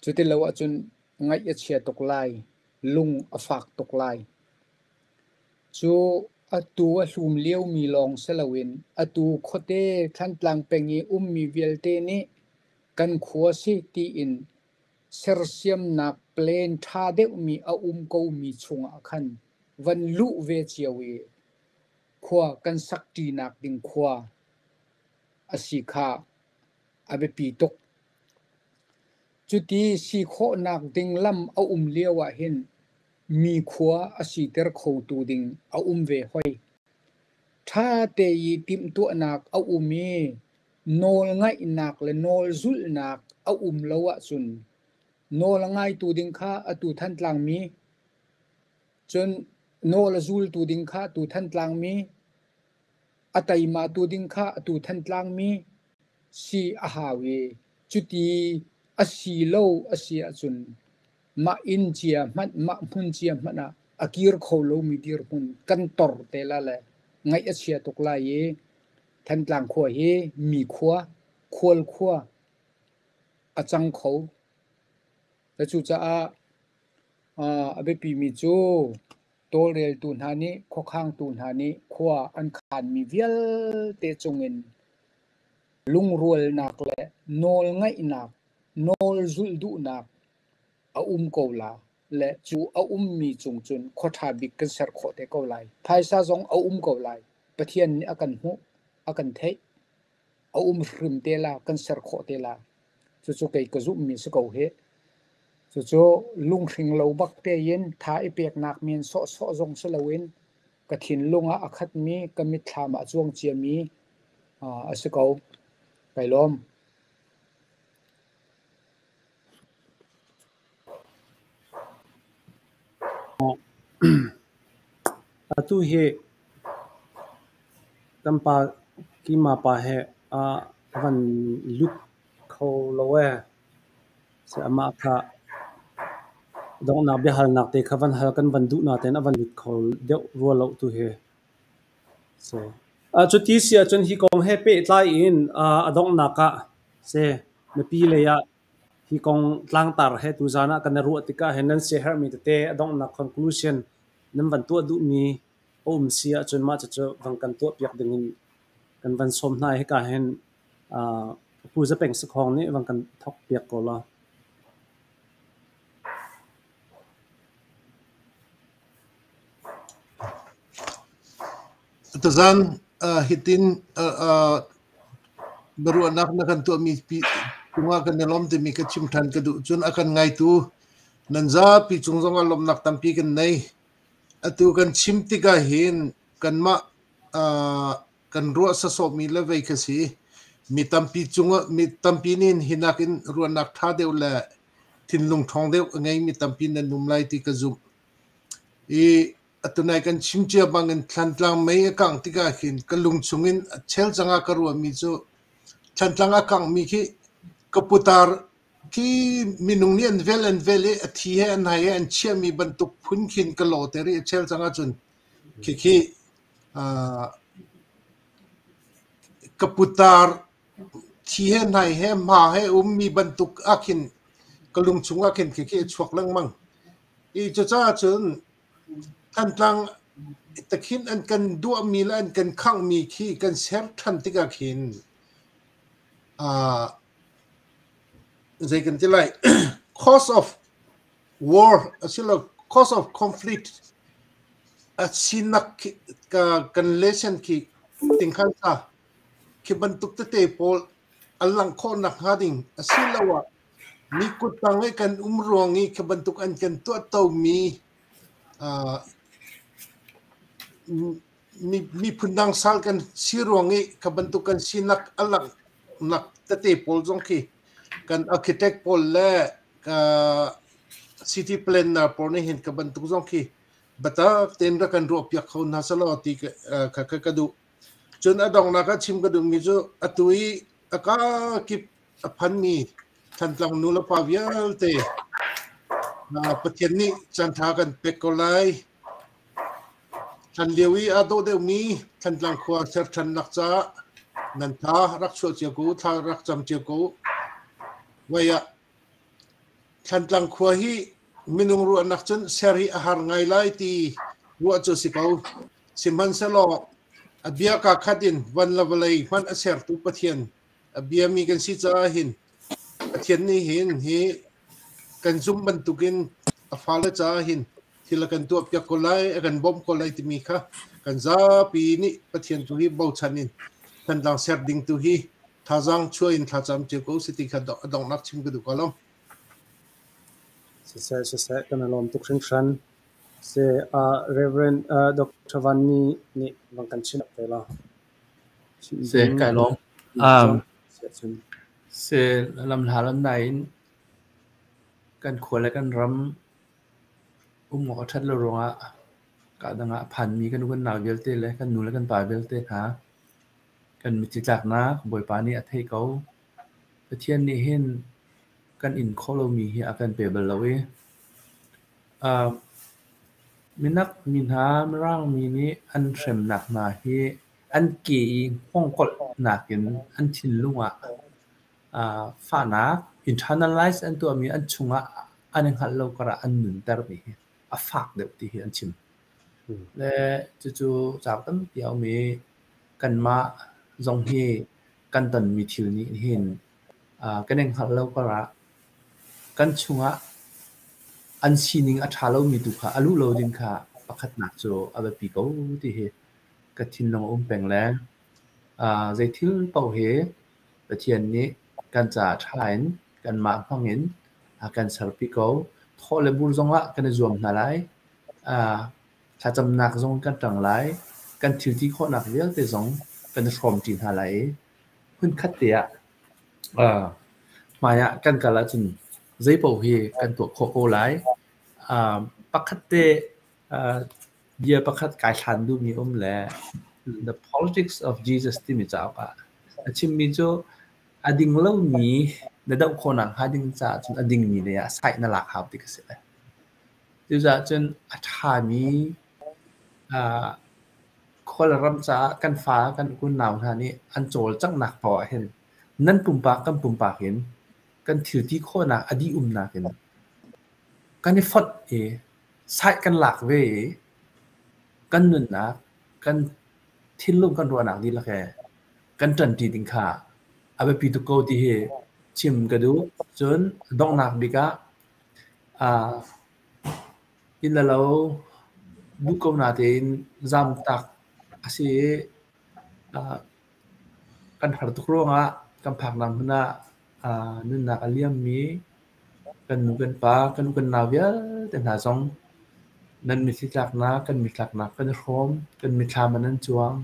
C: Cuti lo ahcun ngaih a chia tuk lai, lung a fak tuk lai. Cu atu a hlum liomi lawng si loin atu khuate Thantlang peng i ummi vialte nih kan khua si tiin sersiamnak plan ṭha deuhmi a um komi chungah khan van luh ve cio i khua kan sakṭinak ding khua a si kha a biapi tuk. Cuti si khawhnak ding lam a um lio ahhin mi khua a siter khotu ding a um ve hoi. Ṭhate i timhtuahnak a um i nawlngaihnak le nawlzulhnak a um lo ahcun nawl a ngaitu ding kha atu Thantlang mi, cun nawl a zultu ding kha atu Thantlang mi, a teimatu ding kha atu Thantlang mi si a hau i cuti a si lo a si ahcun mah inn cia hmanh mah hmun cia hmanh ah a kir kho lomi dirhmun kan tor te la le ngaih a chia tuk lai i Thantlang khua hi mi khua, khual khua a cang kho. Cucaah a biapimi cu tawlreltu hna nih khuakhangtu hna nih khua an khanmi vialte cungin lungrualnak le nawlngaihnak, nawlzulh duhnak a um ko la le cu a ummi cung cun khua ṭha bik kan ser khawh te ko lai. Phaisa zong a um ko lai. Pathian nih a kan hmuh, a kan theih. A um hrim te la, kan ser khawh te la. Cucu kei ka zumhmi si ko hih. Cucu lunghring lo bak tein tha i peknak men sawhsawh zong si loin ka thinlung ah a khatmi, ka mitthlam ah a cuang ciami a si ko. Kai lawm.
B: Atu hi kan pa Kima pa he a van lut kho lo ee. Amah kha donghnak biahalnak te kha van hal kan van duh natein a van lut kho deuh rua lo tu hi. Cuti si ahcun hi kong he pehtlai in a donghnak ah mipi lei ah hi kong tlangtar he tuzaan ah kan i ruah tikah hin nan siaherhmi tete a donghnak conclusion nan van tuah duhmi a um si ahcun mah cucu van kan tuahpiak ding in kan van sawm hna i hika hin Pu Za Peng Sakhong nih van kan thawkpiak ko law.
F: Tuzaan hitin biaruahnak na kan tuahmi cungah kan i lawm timi ka chim ṭhan ka duh. Cun a kan ngaitu nan zapi cung zongah lawmhnak tampi kan nei. Atu kan chim tikah hin kanmah kan ruah sasawhmi le vei kha si. Mi tampi cungah mi tampi nih hi nakin ruahnak ṭha deuh le thinlung ṭhawng deuh a ngeimi tampi nan um lai ti ka zumh. I atunai kan chim cia bangin Thlantlang mei a kangh tikah khin ka lung chungin a chel cangah ka ruahmi cu Thlantlang a kanghmi khi ka putar Khi minung nih an vel an vel i a thi he an hai he an chiahmi bantuk phun khin ka lawh ter i a chel cang ahcun khikhi ka putar thi he hnai he hma he ummi bantuk ahkhin ka lung chung ahkhin khikhi a chuak lengmang. I cucaah cun Thantlang takhin an kan duahmi le an kan khanghmi khi kan ser ṭhan tikah khin zei kan ti lai, cause of war asilo cause of conflict a sinak kan lesson khi tingkhan sa khi bantuk tete pawl an langh khawh nak hnga ding asiloah mi kuttang i kan um ruang i khi bantuk an kan tuahto mi miphun dang sal kan si ruang i kha bantuk kan sinak a langhnak tete pawl zong khi kan architect pawl le city planner pawl nih hin ka bantuk zong khi biatak tein rak kan ruahpiak kho hna selaw ti kha ka duh. Cun a donghnak ah chim ka duhmi cu atu i a kakip a phanmi Thantlang nu le pa vialte Pathian nih caanṭha kan pek ko lai. Hlan lio i aa dawh deuhmi Thantlang khua ser ṭhannak caah nan tha rak chuah cio ko u, thla rak cam cio ko u. Voi ah Thantlang khua hi minung ruahnak cun ser hi a har ngai lai ti ruah cu si ko. Sihmanhsehlaw a bia kaa khat in van le vawlei hmanh a sertu Pathian a biami kan si caah hin Pathian nih hin hi kan zumh bantukin a fale caah hin thil a kan tuahpiak ko lai, a kan bawmh ko lai timi kha kan zapi nih Pathian tu hi bochan in Thantlang ser ding tu hi thazaang chuah in thlacam cio ko si ti kha a donghnak chim ka duh ko lo.
B: Siseh, siseh, kan i lawm tuk hringhran. Se Reverend Dr. Van Ni nih van kan chimh te la.
D: Se kai lawm. Se lam hla lam nain kan khua le kan ram um awk a ṭhat lo ruangah ka dang ah a phanmi kan u kan nau vialte le kan nu le kan pa vialte hna kan mitthli tlaknak Bawipa nih a theih ko. Pathian nih hin kan in khawh lomi hi a kan pe bal lo i minak mi hna Mirang mi nih an hremnak hna hi an ke i hngawngkolhnak in an thinlung ah fahnak internalize an tuahmi an chungah an i hngalh lo karah an nuntermi hi a fak deuh ti hi an chim. Le cucu cauk tampi a um i kanmah zong hi kan tonmi thil nih hin kan i hngalh lo karah kan chungah an sining a ṭha lomi tu kha a luh lo ding kha pakhatnak cu a biapi ko ti hi ka thinlung a um peng le zei thil paoh hi Pathian nih kan caah ṭha in kanmah hmang in a kan serpi ko. Thawh le bur zongah kan i zuam hna lai. Thlacamnak zong kan ṭang lai. Kan thil ti khawhnak vialte zong kan i hrawmṭi hna lai i hmunkhat te ah hmai ah kan kal ahcun zei paoh hi kan tuah khawh ko lai. Pakhat te bia pakhat kai hlan duhmi um le The Politics of Jesus timi cauk ah a chimmi cu a ding lomi na doh khawhnak hnga ding caah cun a dingmi lei ah side na lak hau ti ka si le. Cucaah cun a ṭhami khual ram caah kan fa kan unau hna nih an cawlcanghnak paoh ah hin nan pumpak kan pumpak in kan thil ti khawhnak a dih umnak in kan i fonh i side kan lak ve i kan nunnak kan thinlung kan ruahnak dihlak he kan ṭanṭi ding kha a biapi tuk ko ti hi chim ka duh. Cun donghnak bik ah inn le lo duh ko natein zamtak a si i kan har tuk ruangah kan phaknak hmun ah nunnak a liammi kan nu kan pa, kan u kan nau vialte hna zong nan mitthli tlaknak, kan mittlaknak kan i hrawm, kan mitthlam ah nan cuang.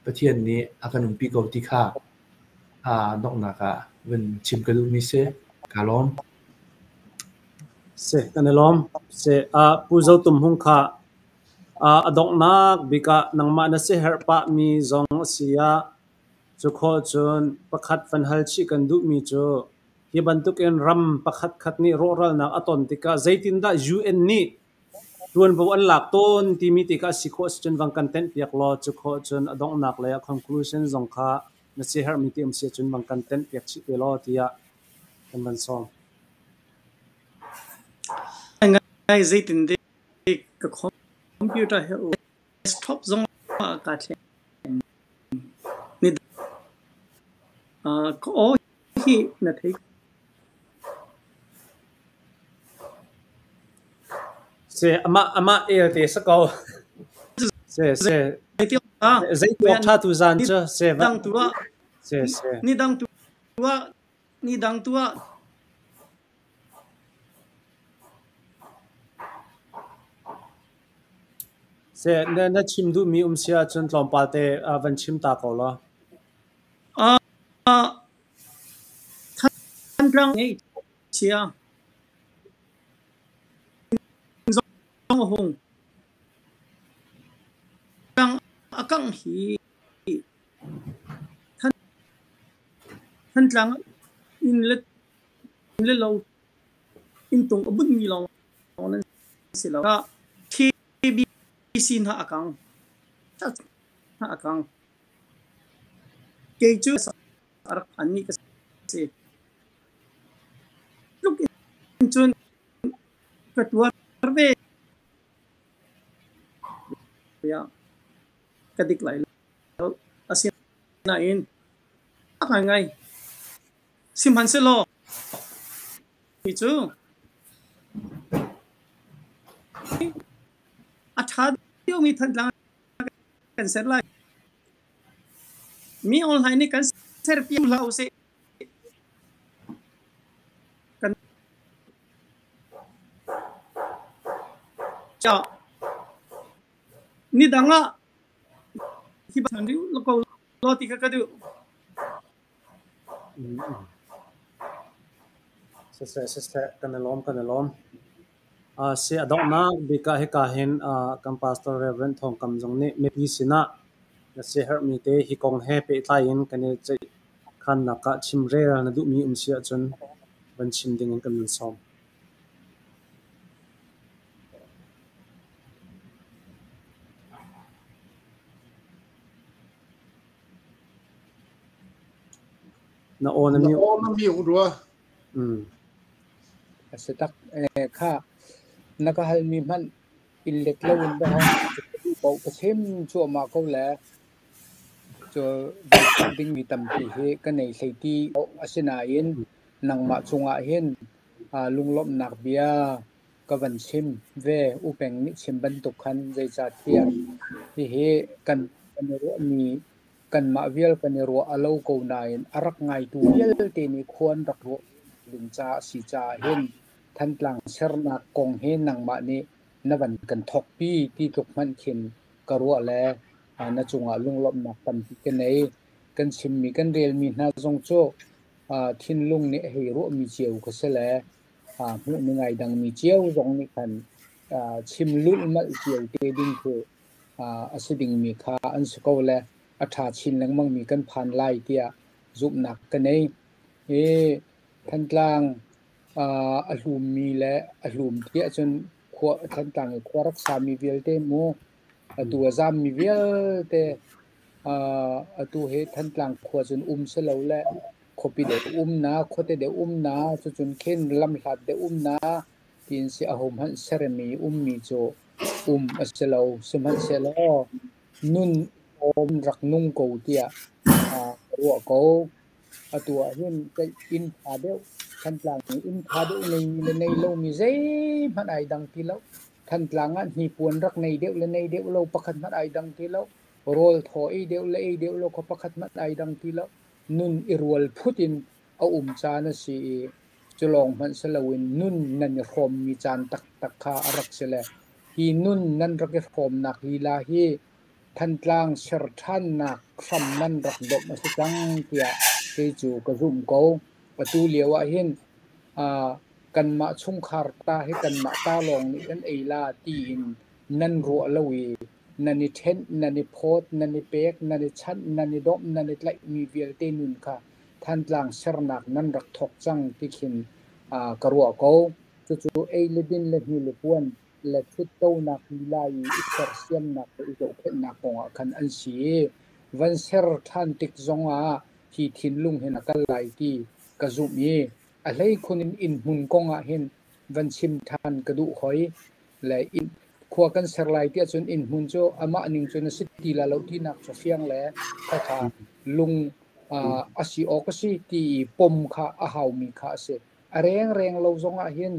D: Pathian nih a kan umpi ko ti kha donghnak ah vun chim ka duhmi si. Kaa lawm.
B: Si, kan i lawm. Si, Pu Zo Tum Hung kha a donghnak bik ah nangmah na siaherh pahmi zong a si ah, cu khawh cun pakhat van hal chih kan duhmi cu Hi bantukin ram pakhatkhat nih rawhralnak a ton tikah zeitindah UN nih ṭuanvo an lak tawn timi te kha a si khawh ahcun vang kan tenh piak law cu khawh cun a donghnak lei ah conclusion zong kha na siaherhmi ti um si ahcun vang kan tenh piak chih te law tiah kan van sawm.
E: Ngai zeitin dek ka computer he desktop zong ah ka thleng. Ni ka aw hi na thei.
B: Se amah amah el te sa ko. Se se zei tuak tha tu zan cu se va.
E: Dang tu ah.
B: Se se.
E: Ni dang tu ah ni dang tu ah.
B: Se na na chim duh mi um si ahcun tlawmpal te van chim ta ko law.
E: Thantlang ngei chia zong a hung. A kangh hi Thantlang inn le lo inntung a bunhmi lawng nan si lo. KBC hna a kang. Hna a kang. Kei cu a rak phanmi ka si. Tluk in cun ka tuar ve. Ka dik lai lo. Asinain a ngaingai. Sihmanhsehlaw mi cu a ṭha deuhmi Thantlang kan ser lai. Mi online nih kan serpiak hlah usih. Kan ni dang ah hi ban ko lo ti kha ka duh.
B: Siseh siseh kan i lawm kan i lawm. Si a donghnak bik ah hika hin kan pastor Reverend Thawng Kam zong nih mipi sinah na siaherhmi te hi kong he pehtlai in kan i ceihkhannak ah chimrel na duhmi um si ahcun van chim ding in kan van sawm. Na aw na
F: Na
B: mute.
F: aw na mute rua.
C: A si tak. Kha na ka halmi hmanh in let lo in bia paoh ka chim cuahmah ko le cu dingmi tampi hi ka nei hlei ti. Asinain nangmah cungah hin lunglawmhnak bia ka van chim ve. U Peng nih chim bantuk khan zeicahtiah hihi kan kan i ruahmi kanmah vial kan i ruah a lo ko nain a rak ngaitu vialte nih khua an rak ruah ding caah si caah hin Thantlang sernak kong hi nangmah nih na van kan thawkpi ti tluk hmanh khin ka ruah le na cungah lunglawmhnak tampi ka nei. Kan chimmi kan relmi hna zong cu thinlung nih a hei ruahmi cio ka si le hmuh ni ngai dangmi cio zong nih khan chim lulhmalh cio te ding cu a si dingmi kha an si ko le a ṭha chin lengmangmi kan phan lai tiah zumhnak ka nei. Hi Thantlang a hlummi le a hlum tiah cun khua Thantlang i khua rak sami vialte mu atu a zammi vialte atu hi Thantlang khua cun um si lo le khuapi deuh um na khuate deuh um na cucun khin lamhlat deuh um na tiin si ahohmanh sermi ummi cu um a si lo. Sihmanhsehlaw nun awm rak nung ko tiah ruah ko. Atu ah hin inn ṭha deuh, Thantlang i inn ṭha deuh neimi le nei lomi zeihmanh ai dang ti lo. Thantlang ah hnipuan rak nei deuh le nei deuh lo pakhat hmanh ai dang ti lo. Rawl thaw ei deuh le ei deuh lo kha pakhat hmanh ai dang ti lo. Nun i rual phut in a um caan a si i cu lawng hmanh si loin nun nan i hrawmmi caan taktak kha a rak si le hi nun nan rak i hrawmnak lila hi Thantlang ser ṭhannak hram nan rak domh a si cang tiah kei cu ka zumh ko. Atu lio ah hin kanmah chungkhar ta hi kanmah ta lawng nih kan ei la tiin nan ruah lo i nan i ṭhenh, nan i phawt, nan i pek, nan i chanh, nan i domh, nan i tlaihmi vialte nun kha Thantlang sernak nan rak thawk cang ti khin ka ruah ko. Cucu ei le din le hni le puan le ṭhuttonak lila i i sersiamnak le i zohkhenhnak kongah khan an si i van ser ṭhan tik zongah hi thinlung hin a kal lai ti ka zumh i a hleikhun in innhmun kongah hin van chim ṭhan ka duh hoi. Le inn khua kan ser lai tiah cun innhmun cu amah ning cun a si ti la lo tinak cu fiang le khakha lung a si awk a si ti i pom kha a haumi kha a si. A rengreng lo zongah hin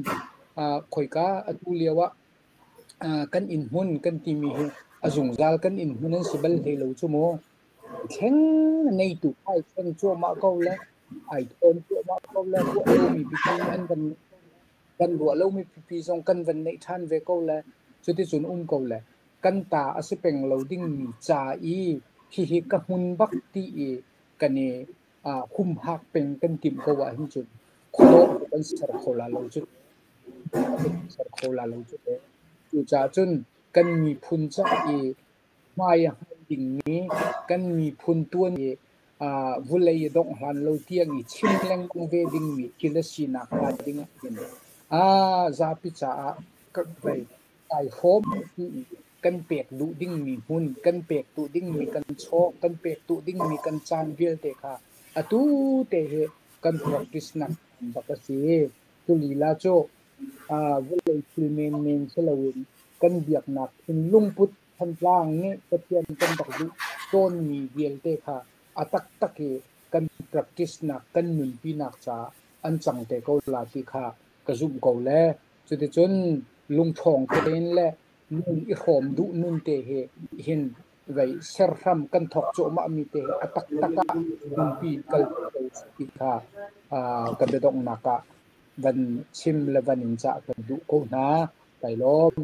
C: khoika atu lio ah kan innhmun kan timi hi a zungzal kan innhmun an si bal hlei lo cu mu. Thleng neitu ai thleng cuahmah ko le ai thawn cuahmah ko le ruah lomi pipi an van kan ruah lomi pipi zong kan van neih ṭhan ve ko le cuticun um ko le kan ta a si peng lo dingmi ca i hihi ka hmun bak ti i kan i humhak peng kan timh ko ahhin cun khuadawh kan ser kho la lo cu ser kho la lo cu cucaah cun kan miphun ca i hmai a hngal dingmi kan miphun tuan i vulei a dongh hlan lo tiang i chim lengmang ve dingmi thil a sinak hnga ding ah hin zapi caah kai hrawm ti i kan pek duh dingmi hmun, kan pek duh dingmi kan chaw, kan pek duh dingmi kan caan vialte kha atu te hi kan practice nak bak a si. Cu lila cu vawlei thil menmen si loin kan biaknak thinlungput Thantlang nih Pathian kan rak duh tawnmi vialte kha a taktak i kan practice nak kan nunpi nak caah an cang te ko la ti kha ka zumh ko le cuticun lungṭhawng tein le nun i hrawm duh nun te hi hin vei serhram kan thawk cuahmah mi te hi a taktak ah nunpi kal ko ti kha ka biadonghnak ah van chim le van in cah kan duh ko hna. Kai lawm.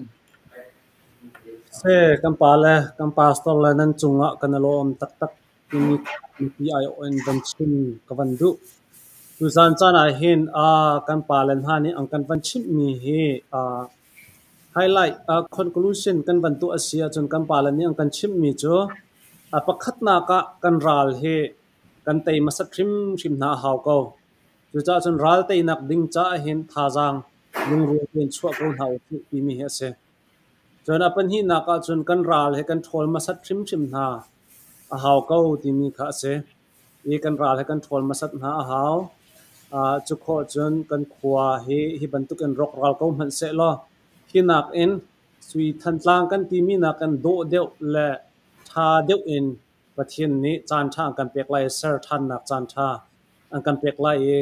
B: Se kan pa le kan pastor le nan cungah kan i lawm taktak timi mipi aiawh in van chim ka van duh. Tuzan caan ah hin kan pa le hna nih an kan van chimhmi hi highlight conclusion kan van tuah a si ahcun kan pa le nih an kan chimhmi cu pakhatnak ah kan ral hi kan tei hmasat hrimhrim hna a hau ko. Cucaah cun ral teinak ding caah hin thazaang lungrual tein chuah ko hna usih timi hi a si. Cun a pahnihnak ah cun kan ral hi kan ṭhawl hmasat hrimhrim hna a hau ko timi kha a si. I kan ral hi kan ṭhawl hmasat hna a hau. Cu khawh cun kan khua hi hi bantukin rawkral ko hmanh sehlaw hi nakin sui Thantlang kan timi nakin dawh deuh le ṭha deuh in Pathian nih caanṭha an kan pek lai i ser ṭhannak caanṭha an kan pek lai i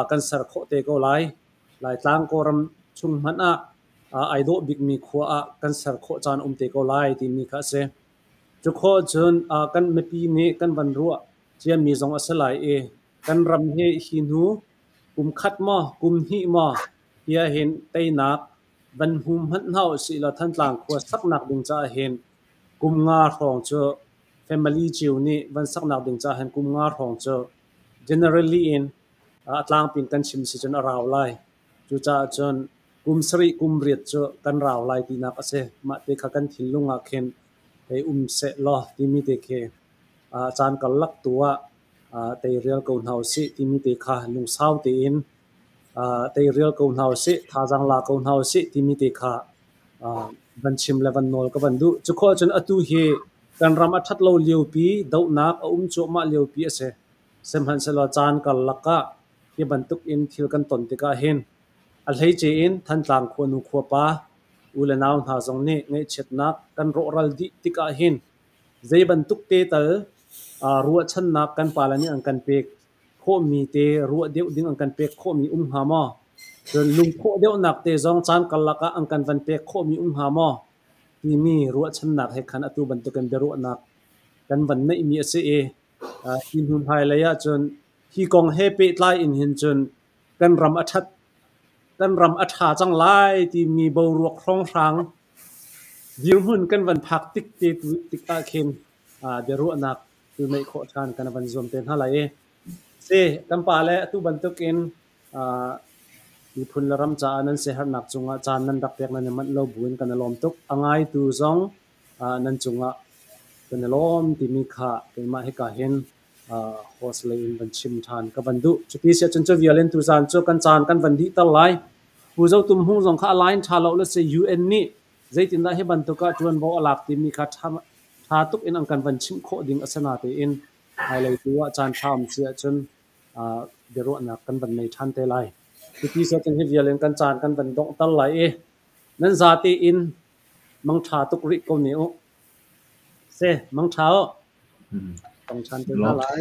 B: kan ser khawh te ko lai. Laitlang Kawlram chung hmanh ah ai dawh bikmi khua ah kan ser khawh caan um te ko lai timi kha a si. Cu khawh cun kan mipi nih kan van ruah ciami zong a si lai i kan ram hi hi hnu kum khat maw kum hnih maw hi ahhin teinak van hmu hmanh hna usih law Thantlang khua saknak ding caah hin kum nga hrawng cu family cio nih van saknak ding caah hin kum nga hrawng cu generally in a tlangpi in kan chim si cun a rau lai. Cucaah cun kum sarih kum riat cu kan rau lai tinak a si. Mah te kha kan thinlung ah khin hei um seh law timi te khi caan karlak tu ah teirial ko hna usih timi te kha lungsau tein teirial ko hna usih, thazaang la ko hna usih timi te kha van chim le van nawl ka van duh. Cu khawh cun atu hi kan ram a ṭhat lo liopi, dohnak a um cuahmah liopi a si. Sihmanhsehlaw caan karlak ah hi bantuk in thil kan ton tikah hin a hleice in Thantlang khuanu khuapa u le nau hna zong nih ngaihchiatnak kan rawhral dih tikah hin zei bantuk te tal ruahchannak kan pale nih an kan pek khawhmi te ruah deuh ding an kan pek khawhmi um hnga maw? Cun lungthawh deuhnak te zong caan karlak ah an kan van pek khawhmi um hnga maw? Timi ruahchannak he khan atu bantukin biaruahnak kan van neihmi a si i hi hnu hmailei ahcun hi kong he pehtlai in hin cun kan ram a ṭhat kan ram a ṭha cang lai timi boruak hrawnghrang dirhmun kan van phak tik te tu tik ah khin biaruahnak tu neih khawh ṭhan kan van zuam te hna lai i si kan pa le atu bantukin miphun le ram caah nan siaherhnak cungah caan nan rak pek nan i manh lo buin kan i lawm tuk. A ngaitu zong nan cungah kan i lawm timi kha keimah hika hin Host lei in van chim ṭhan ka van duh. Cuti si ahcun cu vial in tuzaan cu kan caan kan van dih ter lai. Pu Zo Tum Hmung zong kha a line ṭha lo le si UN nih zeitindah hi bantuk ah ṭuanvo a lak timi kha ṭha tuk in an kan van chimh khawh ding a si natein hmailei tu ah caan ṭha um si ahcun biaruahnak kan van nei ṭhan te lai. Cuti si ahcun hi vial in kan caan kan van donghter lai i nan zate in mangṭha tuk rih ko ne u. Se mangṭha u. Tong ṭhan te hna lai.